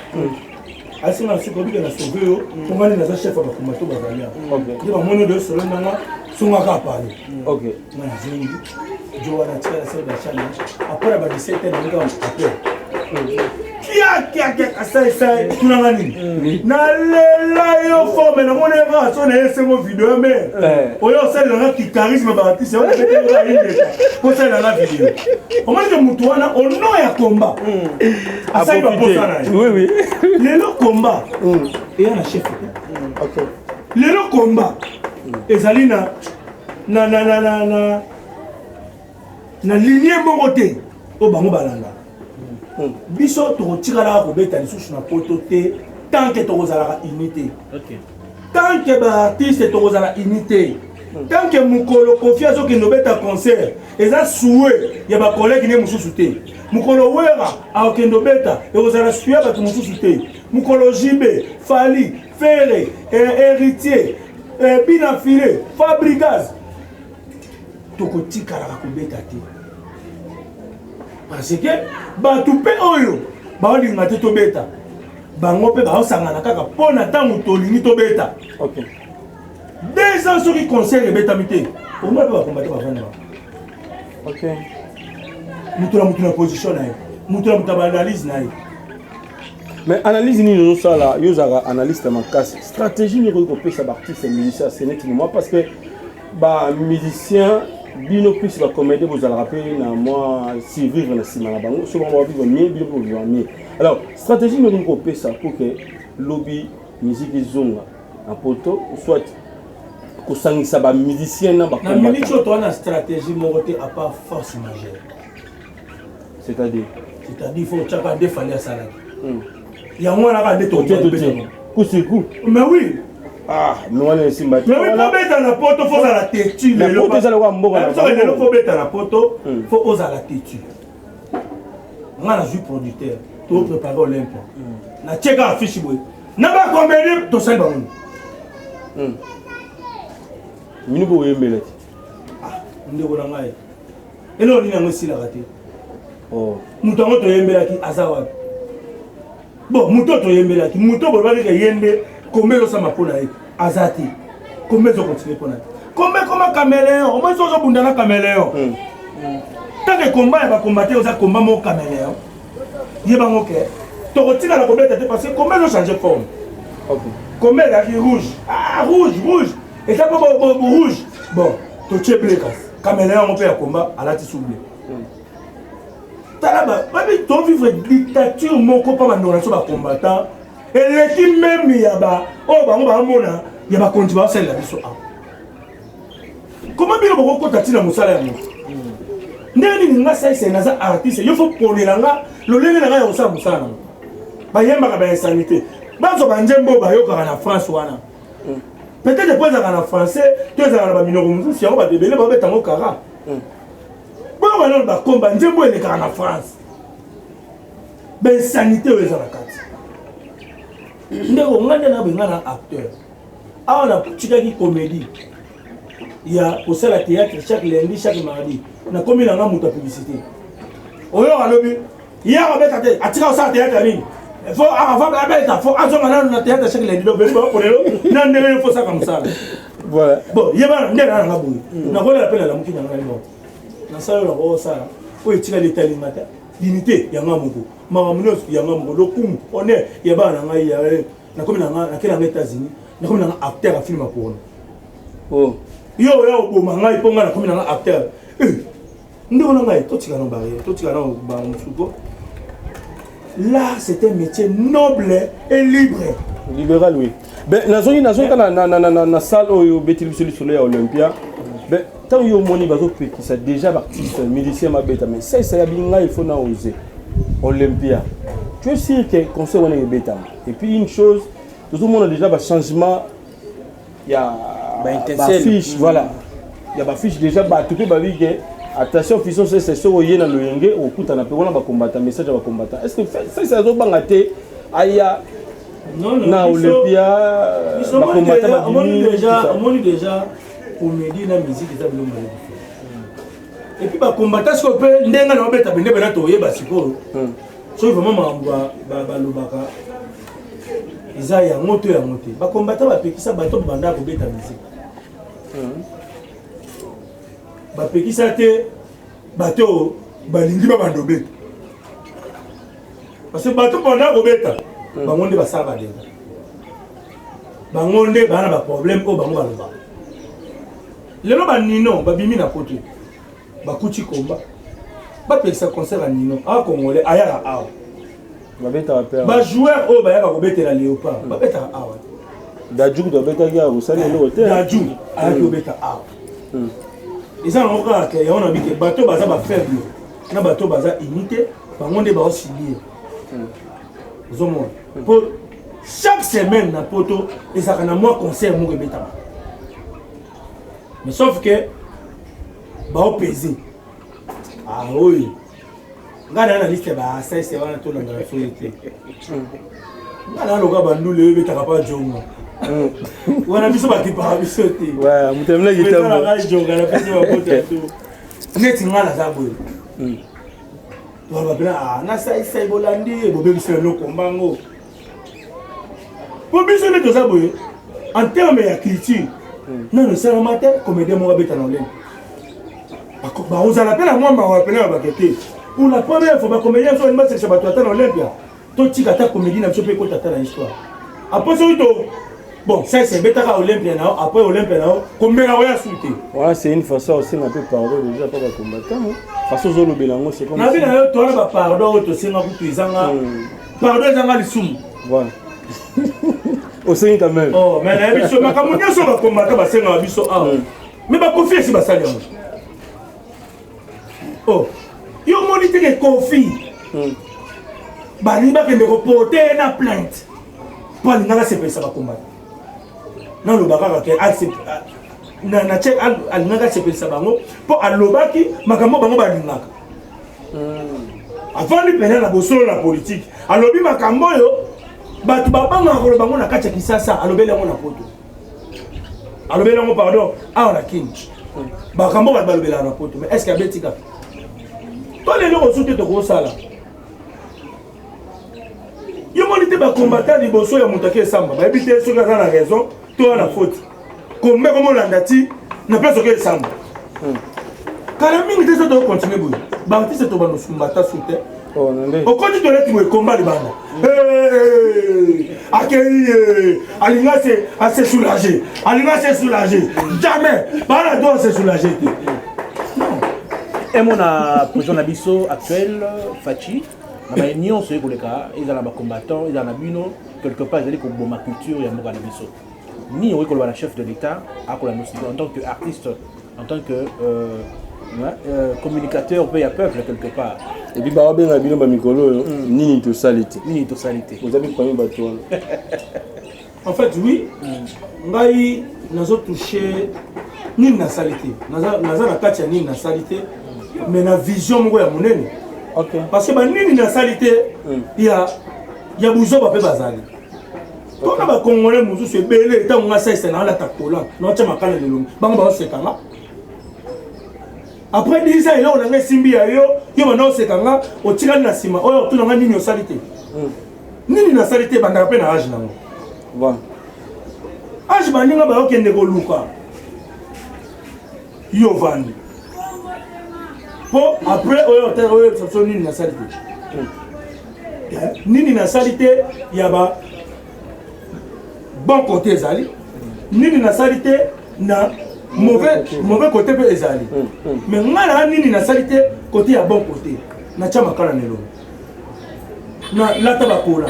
asinga na suka, obike na sauve yo, mpo ngai naza chef ya bakomato bazali awa nde bamoni oyo solo nanga songaka apale. Nga nazongi jo wana, tika na sala bachallenge après na ba 17 heures, nanika après kiakiakia, asaisai tunanga nini, nalela yo forme, namoni kaka so na ye esengo video me oyo osalelanga kicharisme baartiste wana, kosalelanga video. Omoni ke motu wana au nom ya combat asali baposa na ye. Lelo combat eya na chef te, lelo combat ezali na na na na na na na linie moko te oyo bango balandaka. Biso tokotikalaka kobeta lisusu na poto te tant que tokozalaka uni te, tant que baartiste tokozala uni te, tant que mokolo Kofi azokende obeta concert, eza souhait ya bacollègue ne mosusu te. Mokolo Wera akokende obeta, ekozala souhait ya bato mosusu te. Mokolo JB, Fally, Ferre, Héritier, Bina File, Fabregas, tokotikalaka kobeta te, parce que bato mpe oyo baolinga te tobeta, bango mpe baosangana kaka mpo na ntango tolingi tobeta. 2 ans soki concert ebetami te, omona mpe bakombate bavanda. Moto na moto na position na ye, moto na moto na baanalyse na ye. Mais analyse nini ozosala? Yo ozalaka analyste ya makasi. Stratégie nini okoki kopesa baartiste musicien ya seneti moment? Parce que bamusicien bino plus bacomédien bozalaka mpe na mwa survivre na nsima na bango. So bango bavivre mieux, bino mpe bovivre mieux. Alors stratégie nini okoki kopesa pour que lobi musique ezonga na poto, soit kosangisa bamusicien na Na minute oyo, toza na stratégie moko te à part force majeure. C'est-à-dire? C'est-à-dire faut otyaka nde Fally asalaki yango wana kaka nde. Totie coup sur coup. Mais oui. Ah, mais wana esimba te. Mais oui, po beta na poto, faut ozala têtu. Lelo poto ezala kwa mboka na bango. Lelo po beta na poto, faut ozala têtu. Nga nazwi producteur, to préparé Olympia, natie kaka affiche boye na bacomédie, tosali bango. Mini boyembela te. Ndeko na ngai, eloko nini yango esilaka te? Moto yango toyembelaki aza wapi? Bon, moto oyo toyembelaki, moto oyo bolobaki ke ye nde kombe ezosama mpo na ye, aza te. Kombe ezocontinue mpo na ye, kombe koma caméléon. Omoi so ozobunda na caméléon, tant que komba ya bakomba te, oza komba moko caméléon. Yebango ke tokotikala kobeta te, parce que komba ezochange forme. Komba ezalaki rouge, ah, rouge rouge, eza mpo rouge. Bon, totie bleu, kasi caméléon yango mpe ya komba alati sous bleu. Tala, babi tovivre dictature moko mpo bandeko na biso bacombattant eleki même ya ba oyo bango baamona ya bakonzi baosalela biso awa. Koma bino bokokota ntina mosala ya moto ndenge nini? Nga saisai naza artiste, yo faut ponela nga lolenge na ngai ya kosala mosala nango. Bayembaka bainsanité, bazwa banzembo oyo bayokaka na France wana, peut-être po ezalaka na français to ezalaka na baminoko mosusu, yango bato ebele babeta yango kara. Boyoka nano bakomba nzembo elekaka na France, bainsanité oyo eza na kati. Ndeko, nga nde nabenga na acteur awa, natikaki comédie ya kosala théâtre chaque lundi, chaque mardi. Nakomi nanga moto ya publicité. Oyo alobi ye akobeta te, atika kosala théâtre nini, faut avant abeta, faut azonga nanu na théâtre chaque lundi. Donc bakolelo na ndenge faut saka mosala. Bon, yeba nde na nanga boye, nakolela mpe nalamuki nanga ngai nasala oyo nakosala, oyo etikali etalinga te. Dignité yanga moko, makambo nyonso yanga moko, lokumu, honneur ya bana na ngai. Nakomi nanga, nakei nanga États-Unis, nakomi nanga acteur ya film ya porno. Yo oya oboma ngai mpo ngai nakomi nanga acteur. Ndeko na ngai, totika na barrière, totika na bamosuko. L'art, c'est un métier noble et libre. Libéral, oui. Ben nazongi kaka na salle oyo obeteli biso lisolo ya Olympia. Ben ntango yo omoni bazopekisa déjà baartiste musicien mabeta, mais saisa ya bingai, il faut na oser Olympia. Tu es sûr que concert wana ebetama? Et puis une chose, tozomona déjà bachangement ya bafiche, voilà, ya bafiche déjà. Bato mpe babi ke attention, Fiston Sese, soki oye na loyenge, okutana mpe wana bakombata, message ya bakombata. Est ce que Sese azobanga te aya na Olympia, bakombata babimi? Omoni déjà, comédie na musique eza biloko mibale différent. Et puis bakombata sikoyo mpe ndenge na babeta bende pena, toyeba sikoyo soki vraiment makambo balobaka eza yango to yango te. Bakombata bapekisa bato babanda kobeta musique, bapekisa te bato oyo balingi babanda obeta, parce que bato banda kobeta, bango nde basala badega, bango nde baa na baproblème oyo bango balobaka. Lelo banino babimi na poto, bakuti komba, bapekisa concert ya Nino. A Congolais ayaka awa, bajoueur oyo bayaka kobetela Léopard babetaka awa. Dadju kutu abetaki awa, kosali eloko te. Dadju ayaki kobeta awa. Eza nango kaka ke yango na bike bato baza bafaible na bato baza unité, bango nde baosibir. Ozomona, mpo chaque semaine na Poto ezalaka na mwa concert moko ebetama, mais sauf que baopese. Ah, oyo ngai naa na liste ya baasaise wana, tolandaka soki te. Ngai naa loka bandule oyo ebetaka pa jonga wana, biso bakipaka biso te. Moto jonga napesi bakota to neti ngai naza boye, toloba nasaisai bolandi bobebisa eloko mbango, po biso nde toza boye. En terme ya culture, nano esalama te comédien moko abeta na olene. Bakozala mpe na mwa mawa pene ya bato te. Pour la première fois, bacomédien so balingi basekisa bato ata na Olympia. Totika ata comédie na biso mpe ekota ata na histoire. Après soki to bon sese ebetaka Olympia na yo, après Olympia na yo komela oya su te. Voilà, c'est une façon osenga mpe pardon déjà mpa bacombattant, façon ozolobela yango, c'est comme nabi na yo, towana bapardon oyo tosenga kutu ezanga pardon, ezanga lisumu. Voilà, osengi quand même. Oh, mais nayebi biso makambo nyonso bacombattant basengaka biso awa, mais bakofi esi basali yango. Oh, yo omoni teke Kofi balingi bakende koporte ye na plainte mpo alingaka asepelisa bakombata. Naloba kaka ke alingaka asepelisa bango mpo alobaki makambo bango balingaka. Avandi pene na bosolo na politike, alobi makambo oyo bato babangaka koloba yango na kati ya Kisasa, alobeli yango na Poto, alobeli yango, pardon, awa na Kini, makambo bato balobelaka na Poto. Mais est ce que abeti kaka to lelo kosu te? Tokosala yo moni te, bacombattant liboso ya moto ake esamba, bayebi te soki aza na raison to na faute. Kombe komolanda ti na place oke esamba kala mingi te. So tokocontinue boye, baartiste tobanda osumba ata su te. Okoti toleti boye, komba libanda akei, alinga ase soulager, alinga ase soulager. Jamais bana to ase soulager te. Emo na président na biso actuel Fatshi, na baye nyonso ye koleka, ezala bacombattant, ezala na bino, quelque part ezali koboma culture ya mboka na biso. Nini okoki koloba na chef de l'État akolanda en tant que artiste, en tant que communicateur mpe ya peuple quelque part? Et puis bawabenga bino bamikolo oyo nini tosali te. Nini tosali te. Oza parmi bato wana. En fait, oui, ngai nazotouche nini nasali te, naza na kati ya nini nasali te, mais na vision moko ya monene, parce que banini nasali te ya buzoba mpe bazali mpona bacongolais mosusu ebele. Ntango nga saisa naalata kola, naotya makala lelongi, bango baosekanga. Après 10 ans, eloko na ngai esimbi ya yo, yo banda oseka nga, otikali na nsima. Oyo otuna nga nini osali te, nini nasali te, ebandaka mpe na age nango, age baninga bayokende koluka yo vandi mpo après oyo oyebisa biso nini nasali te, nini nasali te ya ba bon côté ezali, nini nasali te na mauvais côté mpe ezali. Mais ngai na nini nasali te côté ya bon côté, natya makala na elongi, nalata bakola,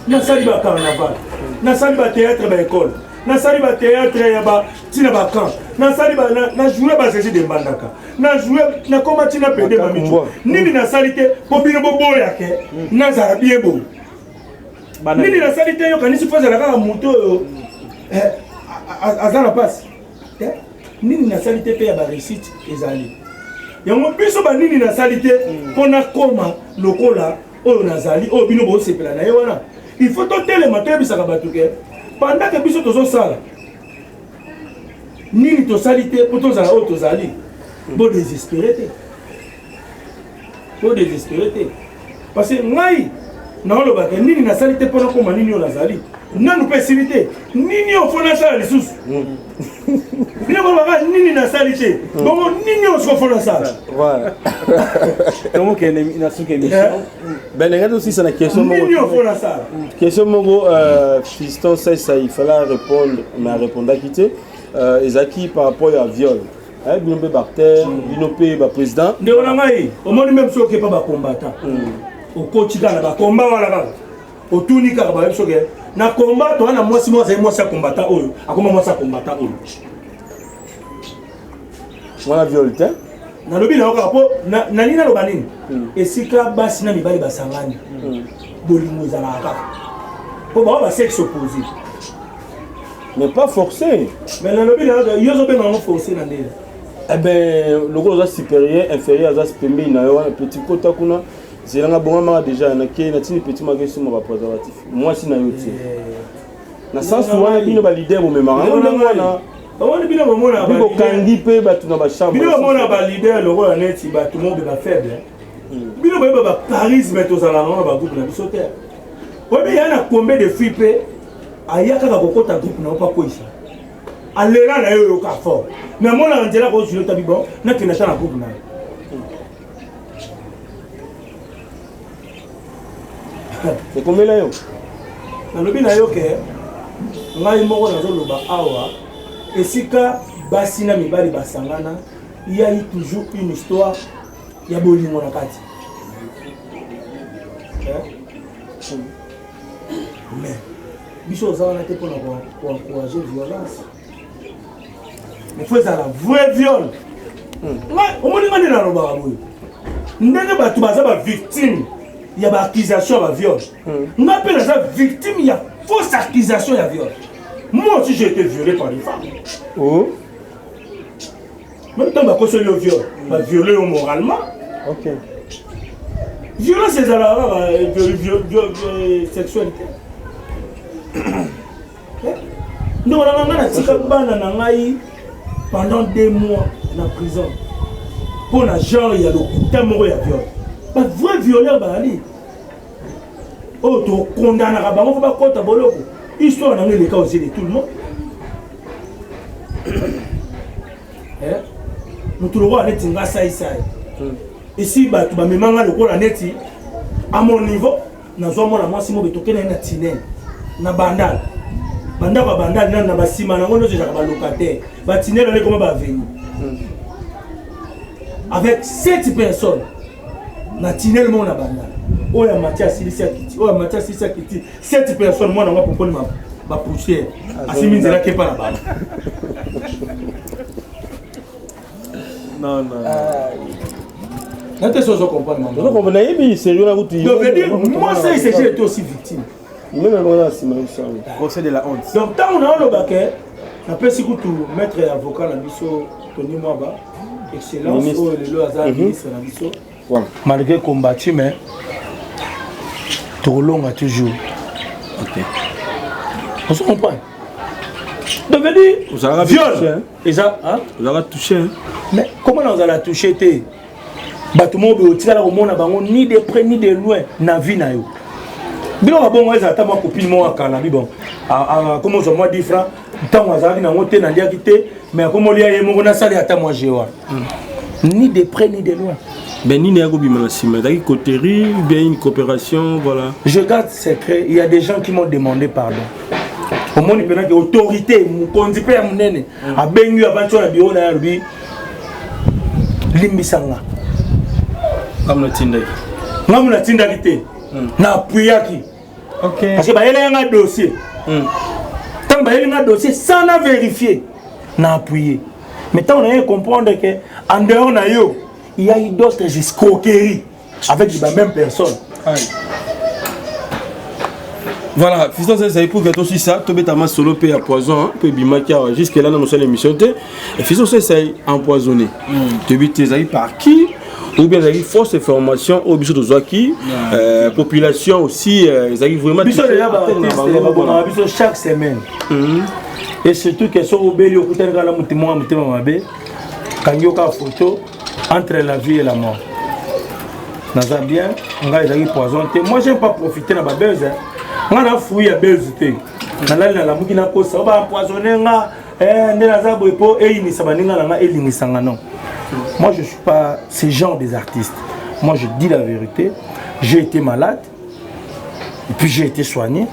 nasali bacarnaval, nasali bathéâtre, baécole, nasali bathéâtre ya ntina bacamp, nasali najoue baZézé de Mbandaka, najoue, nakoma ntina pede mamitu. Nini nasali te mpo bino boboya ke nazala bien boye? Nini nasali te? Yokanisi fo ezala kaka moto oyo aza na mpasi te. Nini nasali te mpe ya baréussite ezali yango. Biso banini nasali te mpo nakoma lokola oyo nazali, oyo bino bosepela na ye wana, il faut totelema, toyebisaka bato ke pendant ke biso tozosala nini tosali te mpo tozala oyo tozali, bodésespéré te, bodésespéré te. Parce que ngai naolobaka nini nasali te mpo nakóma nini oyo nazali, nanu mpe esili te. Nini oyo fo nasala lisusu? Bino bolobaka nini nasali te, bongo nini oyo siko fo nasala? Tomokende na suka émission. Ben, ndenge tosisa na question moko. Nini oyo fo nasala? Question moko, Fiston Saisa, il fallait répondre mais arépondaki te. Ezalaki par rapport ya viol. Bino mpe baacteur, bino mpe baprésident. Ndeko na ngai, omoni, même soki okepa bacombattant, okoti kaka na bakomba wana kaka, otuni kaka, bayebi soki na komba toza na mwasi moko azali mwasi ya combattant oyo akoma mwasi ya combattant oyo. Wana viol te. Nalobi na yo kaka mpo nani naloba nini esika basi na mibali basangani bolingo ezalaka kaka mpo bango basexe opposé. Mais pas forcé. Mais nalobi na yo, yo ozobenga yango forcé na ndenge? Eh ben, lokola oza supérieur, inférieur aza pembeni na yo wana, petit kota kuna, zelanga bongamaka déjà, nakei natini petit maka esomba bapréservatif, mwasi na yo te. Na sens wana bino baleader bomemaka yango ndenge wana. Omoni bino bomona bokangi mpe bato na bachambre. Bino bomona baleader lokola neti bato moko be bafaible. Bino boyeba bacharisme tozala nango na bagroupe na biso te. Oyebi ya na combien de filles mpe aya kaka kokota groupe na yo mpo akweyisa alela na yo, oyoka fort, mais amonaka nzela kozwila otabi bon nakende ata na groupe na yo. Ekomela yo? Nalobi na yo ke ngai moko nazoloba awa, esika basi na mibali basangana, il y a eu toujours une histoire ya bolingo na kati. Mais biso oza wana te mpona koencourage violence, mais faut ezala vrai viol. Omoni nga nde nalobaka boye, ndenge bato baza bavictime ya baaccusation ya baviol, nga mpe naza victime ya fausse accusation ya viol. Moi aussi, j'ai été violé par une femme. Oh. Même ntango bakoseli yo viol, baviole yo moralement. Violence ezalaka kaka sexualité. Ndeko na ngai, natika bana na ngai pendant 2 mois na prison mpo na genre ya lokuta moko ya viol. Bavrai violeur bazali oyo tokondanaka bango mpo bakɔta boloko. Histoire nango eleka aux yeux de tout le monde. Motu lokola neti nga saisai, esi bato bamemanga lokola neti à mon niveau, nazwa mwana mwasi mobe, tokende na tinene na Bandal, bandako ya Bandal nano na basima nango nyonso ezalaka balocataire, batinene wana ekoma baavenue, avec sept personnes na tinele moko na Bandal. Oyo amati asilisi akiti, oyo amati asilisi akiti, sept personnes. Mwana yango apopoli bapoussière, asimi nzela kepa na bango. Non, non. Na te so ozo comprendre. Ozo comprendre, nayebi sérieux na kutu. Donc veut dire moi ça, j'ai été aussi victime. Même yango na nsima na biso yango. Procès de la honte. Donc ntango naoloba ke napesi kutu maître ya avocat na biso Tony Mwaba, excellence oyo lelo aza ministre na biso, malgré combattu, mais tokolonga toujours. Ozo comprendre? Donc veut dire viol eza ozalaka touché? Mais comment nazala touché te? Bato moko boye otikala komona bango ni de près ni de loin na vie na yo. Biloko bongo ezala ata mwa copine moko akala bi bon, akoma ozwa mwa 10 francs, ntango azalaki nango te, naliaki te, mais akomolia ye moko, nasali ata mwa je wana, ni de près ni de loin. Ben nini ya kobima na nsima, ezalaki coterie ou bien une coopération, voilà? Je garde secret. Il y a des gens qui m'ont demandé pardon. Omoni mpenaki autorité mokonzi mpe ya monene abengi yo, avandi na bureau na ye, alobi limbisanga. Ngamu natindaki. Ngamu natindaki te, na appuyaki parce que bayelaki nga dossier. Ntango bayeli nga dossier sans na vérifier, na appuyer. Mais ntango naye comprendre que en dehors na yo, il y a eu d'autres escroqueries avec la même personne. Voilà, Fiston ezali pour que tosisa, tobeta masolo mpe ya poison mpe ebimaki awa. Jusque là na mosala émission te. Fiston ezali empoisonné, toyebi te ezali par qui ou bien ezalaki fausse information oyo biso tozwaki, population aussi ezalaki vraiment. Biso déjà babongaka biso chaque semaine, et surtout que soki obeli, okutani kaka na motu moko motema mabe, kangi yo kaka photo entre la vie et la mort. Naza bien, ngai ezalaki poison te. Moi, j'aime pas profiter na babuzz. Ngai na fruit ya buzz te. Nalali, nalamuki, nakosa o baempoisonne nga nde naza boye mpo eyinisa baninga na nga, elingisanga. Non, moi je suis pas ce genre des artistes. Moi, je dis la vérité. J'ai été malade et puis j'ai été soigné.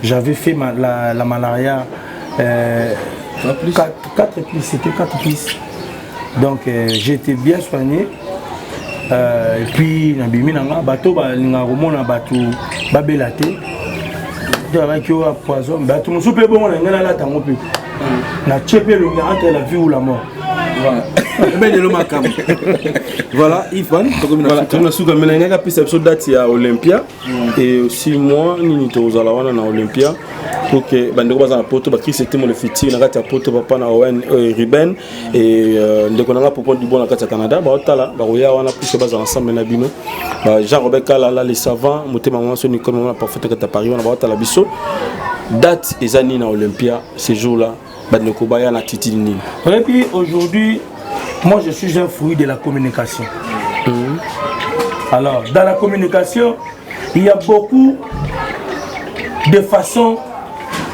J'avais fait la malaria 4 plus, c'était 4 plus. Donc j'ai été bien soigné. Et puis nabimi na nga, bato balingaka komona bato babela te. Babaki oyo poison, bato mosusu mpe bongo na ngai nalata yango mpe natie mpe elongi entre la vie ou la mort. Ebe lelo makambo. Voilà, Ivan, tokomi na suka. Na suka mais nangaka pesa biso date ya Olympia mm. et aussi moi nini tozala wana na Olympia pour que bandeko baza na poto ba Chris Temo le futur na kati ya poto papa na Owen euh, Ruben et euh, ndeko nanga Popon Dubon na kati ya Canada ba otala ba koya wana pour que bazala ensemble na bino ba Jean Robert Kalala les savants motema mwa so Nicole mwa parfait kati ya Paris wana ba otala biso date eza nini na Olympia ce jour là bandeko baya na attitude nini et puis aujourd'hui moi je suis un fruit de la communication mm -hmm. alors dans la communication il y a beaucoup de façons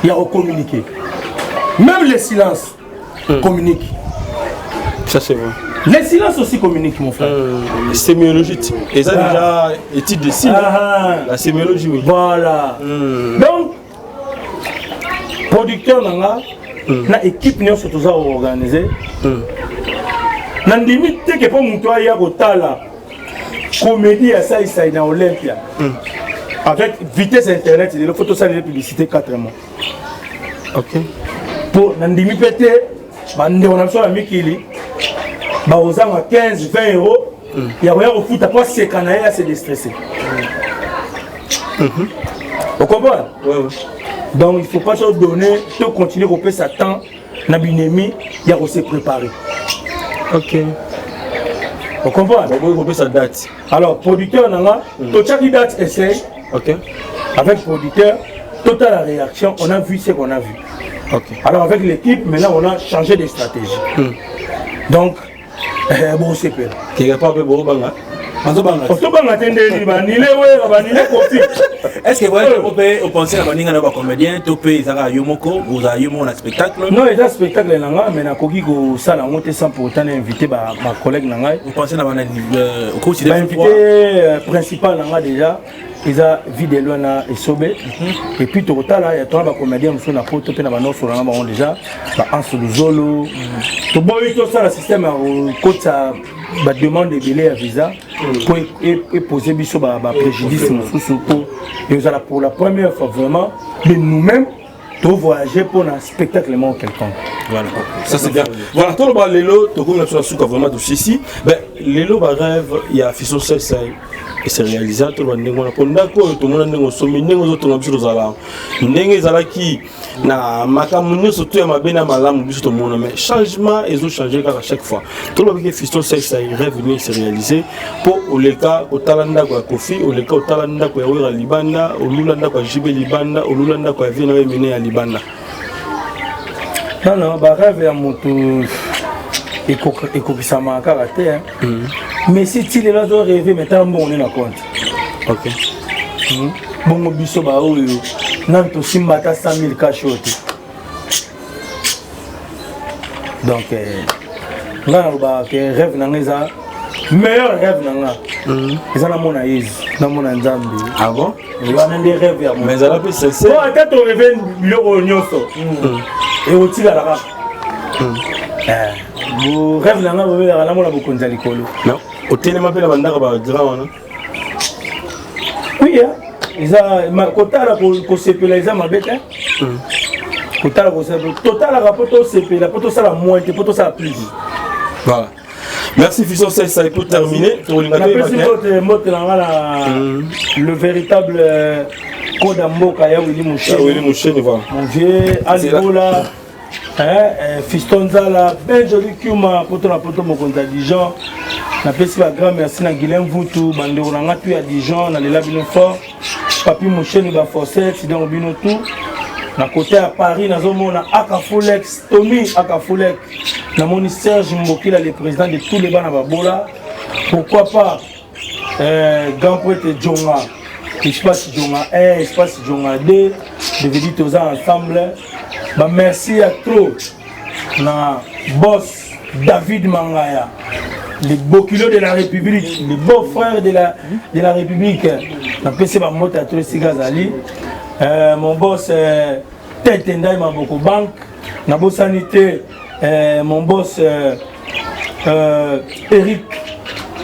ya communiquer même le silence mm. communique ça c'est vrai Le silence aussi communique, mon frère. Euh, sémiologie, et ça ah. déjà étude de signe. Ah. La sémiologie, oui. Voilà. Mm. Donc, producteur na nga mm. na équipe nyonso toza koorganize mm. nandimi te ke mpo moto aya kotala comédie ya saisai na olympia mm. avec vitesse internet lelo fo tosalela publicité 4 mois ok mpo nandimi mpe te bandeko na biso ya mikili bakozanga 15 20 euro mm. ya koya kofuta mpo aseka na ye ase destresse mm -hmm. ocomprendre ouais, ouais. donc il faut pas to donner to continuer kopesa temps na binemi ya kose préparer ok ocomprendre okoki kopesa date alors producteur na nga mm. totiaki date essai ok avec producteur totala réaction on a vu ce qu'on a vu okay. alors avec l'équipe maintenant on a changé de stratégie mm. donc eh, bosepela quelque part mpe bobanga bazobanga tobanga te ndeni banile wera banile kofi est ce que voyage moko mpe opense na baninga na bacomédien to mpe ezalaka yo moko ozala yo moko na spectacle non eza spectacle na ngai mais nakoki kosala yango te sans pour autant na invité bacollègue na ngai opense na bana bainvité euh, principal na ngai déjà eza vie de loin na esobe mhm. et puis tokotala ya tona bacomédien mosusu na poto mpe na banosola na bango déjà baanse luzolo mhm. toboyi tosala système ya kokotisa bademande ebele ya visa mpo mhm. epose biso bapréjudice mosusu mpo ezala pour la première fois vraiment de nous-mêmes to voyager pour un spectacle moko quelconque. Voilà, ça c'est bien. Voilà, toloba lelo tokomi na biso na suka vraiment tosisi. Ben lelo ba rêve ya Fiston Sai ese réalisa toloba ndenge wana mpo ndako oyo tomona ndenge osombi ndenge ozotonga biso tozala ndenge ezalaki na makambo nyonso to ya mabe na malamu biso tomona mais changement ezochange kaka chaque fois toloba bike Fiston Sai rêve nini ese réalise mpo oleka kotala ndako ya kofi oleka kotala ndako ya wera libanda olula ndako ya jibe libanda olula ndako ya vie na yo emene ya libanda non non barêve ya moto ekokisamaka kaka te mm. mais si ti lelo azo rêve mais tala mbongo nde na compte ok hmm? bongo biso baoyo nanu tosimba ata 100 000 cash oyo te donc eh, nga nalobaka ke rêve na nga eza meilleur rêve na nga mhm. eza namona yesu namona nzambe ah bon wana nde rêve ya mais ezala mpe sincère po ata to rêve biloko oyo nyonso mhm. ekotikala kaka mhm. eh, bo rêve na nga bobelaka namona bokonzi ya likolo otelema mpe na bandako ba grand wana oui eza kotala kosepela eza mabe te hmm. kotala kosepela totalaka mpo tosepela mpo tosala moins te mpo tosala plus voilà Merci Fiston Saïsa et pour terminer, napesi mbote mbote na nga na hmm. le véritable euh, Koda Mboka ya Willy Moucheni. Willy Moucheni voilà. Mon vieux Alibola Eh, eh, fiston nzala ben joli kiuma poto na poto mokonzi ya dijon napesi ba grand merci na guilin mvutu bandeko na nga tu ya dijon nalela bino fort papi mosheni baforcet donc bino tout na kote ya paris nazomona akafulex tommy akafulex namoni serge mbokila le président de tous les bana babola pourquoi pas euh, grand prêtre djonga espace djonga 1 espace djonga 2 devedi toza ensemble ba merci ya trop na boss david mangaya le bokilo de la république le beau frère de la, de la république napesi bambote ya trop esika azali euh, mon boss euh, tete ndai maboko banque nabosani te euh, mon boss euh, euh, eric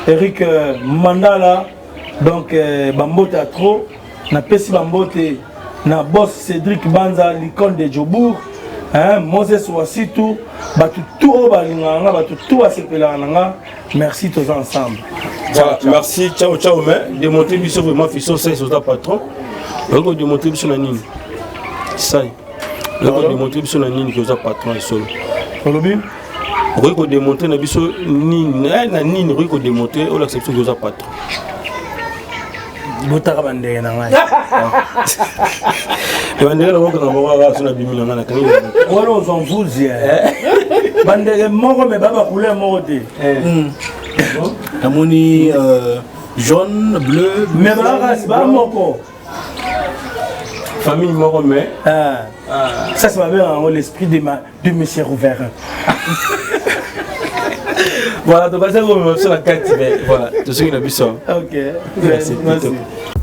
eric euh, mandala donc euh, bambote ya trop napesi bambote na boss cédric banza licone de jobourg Hein, Moses Wasitu, bato tout oyo balingaka nga, bato tout basepelaka na nga, merci toza ensemble. Voilà, merci, ciao ciao, mais démontrer biso vraiment Fiston Sai oza patron. Okoki kodémontrer biso na nini? Sai. Okoki kodémontrer biso na nini ke oza patron ya solo? Olobi? Okoki kodémontrer na biso nini eh, na nini okoki kodémontrer olakisa biso ke oza patron? Botaka bandeke na ngai. Bandeke na moko na moko kaka so nabimi na ngai nakangi wana ozwa mvuzi eh. Bandeke moko me ba bacouleur moko te. Namoni jaune, bleu, mais bakasi ba moko famille moko mais ah. Ça c'est babengaka yango l'esprit de ma de monsieur Rouverin. Voilà, tokasi komema biso na kati mais voilà, tosoki na biso. Ok. Merci. Merci.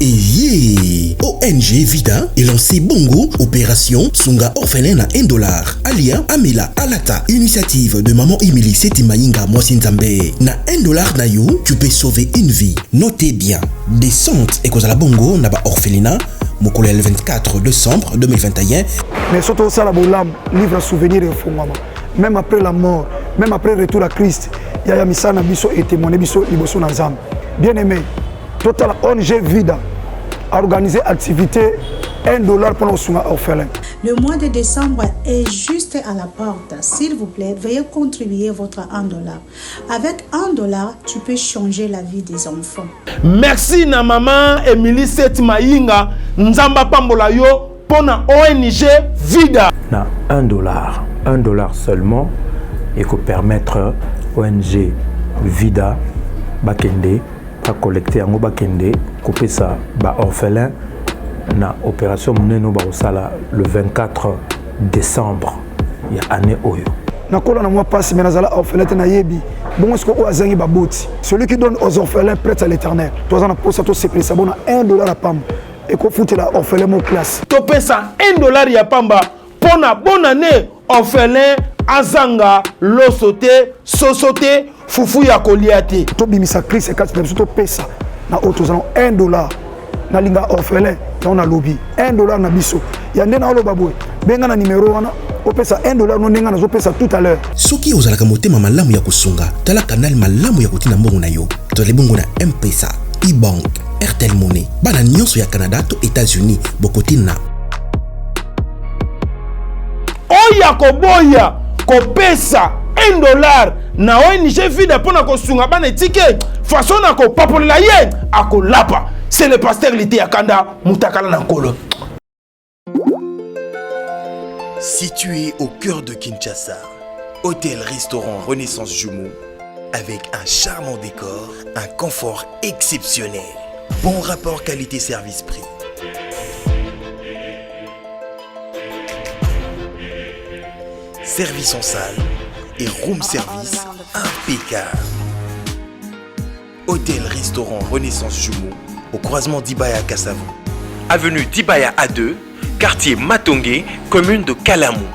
Eye ONG Vida elancé Bongo Opération Sunga Orphelin na 1 dollar. Alia Amela Alata initiative de maman Emily Seti Mayinga Mwasi Nzambe. Na 1 dollar na yo, tu peux sauver une vie. Notez bien, descente ekozala bongo na ba orphelinat mokolo ya le 24 décembre 2021. Mais soki tosala bolamu, livre souvenir efongwama. Même après la mort, même après retour à Christ, yaya misala na biso etémoigner biso liboso na Nzambe. Bien aimé, totala ONG Vida organiser activité 1 dollar pour kosunga orphelin. Le mois de décembre est juste à la porte. S'il vous plaît, veuillez contribuer votre 1 dollar. Avec 1 dollar, tu peux changer la vie des enfants. Merci na maman Emilie Seti Mayinga, Nzamba pambola yo pona ONG Vida. Na 1 dollar, 1 dollar seulement et ko permettre ONG Vida bakende ba collecter yango, bakende kopesa ba orphelin na opération monene oyo bakosala le 24 décembre ya année oyo. Nakola na mwa pasi mais nazala orphelin te, nayebi bongo sikoyo oyo azangi baboti. Celui qui donne aux orphelins prête à l'Éternel. Toza na posa tosepelisa bona 1 dollar ya pamba ekofutela orphelin mo classe. Topesa 1 dollar ya pamba mpona bonne année orphelin azanga loso te, soso te, fufu ya kolia te. Tobimisa crise kati na biso, topesa na oyo toza na 1 dollar. Nalinga orphelin yango nalobi 1 dollar na biso ya nde naoloba boye, benga na numero wana opesa 1 dollar no ndenge nazopesa tout à l'heure. Soki ozalaka motema malamu ya kosunga, tala canal malamu ya kotinda mbongo na yo. Tozali bongo na M-Pesa, e-bank, Airtel Money. Bana nyonso ya Canada to États-Unis bokotinda. Oyo akoboya kopesa 1 dollar na ONG Vida mpona kosunga bana etike, façon na kopapolela ye akolapa. C'est le pasteur Liteya Kanda Mutakala na Nkolo. Situé au cœur de Kinshasa, hôtel-restaurant Renaissance Jumeau, avec un charmant décor, un confort exceptionnel, bon rapport qualité-service-prix. Service en salle et room service impeccable. Hôtel-restaurant Renaissance Jumeau, au croisement d'Ibaya Kassavou. Avenue d'Ibaya A2, quartier Matongué, commune de Kalamu.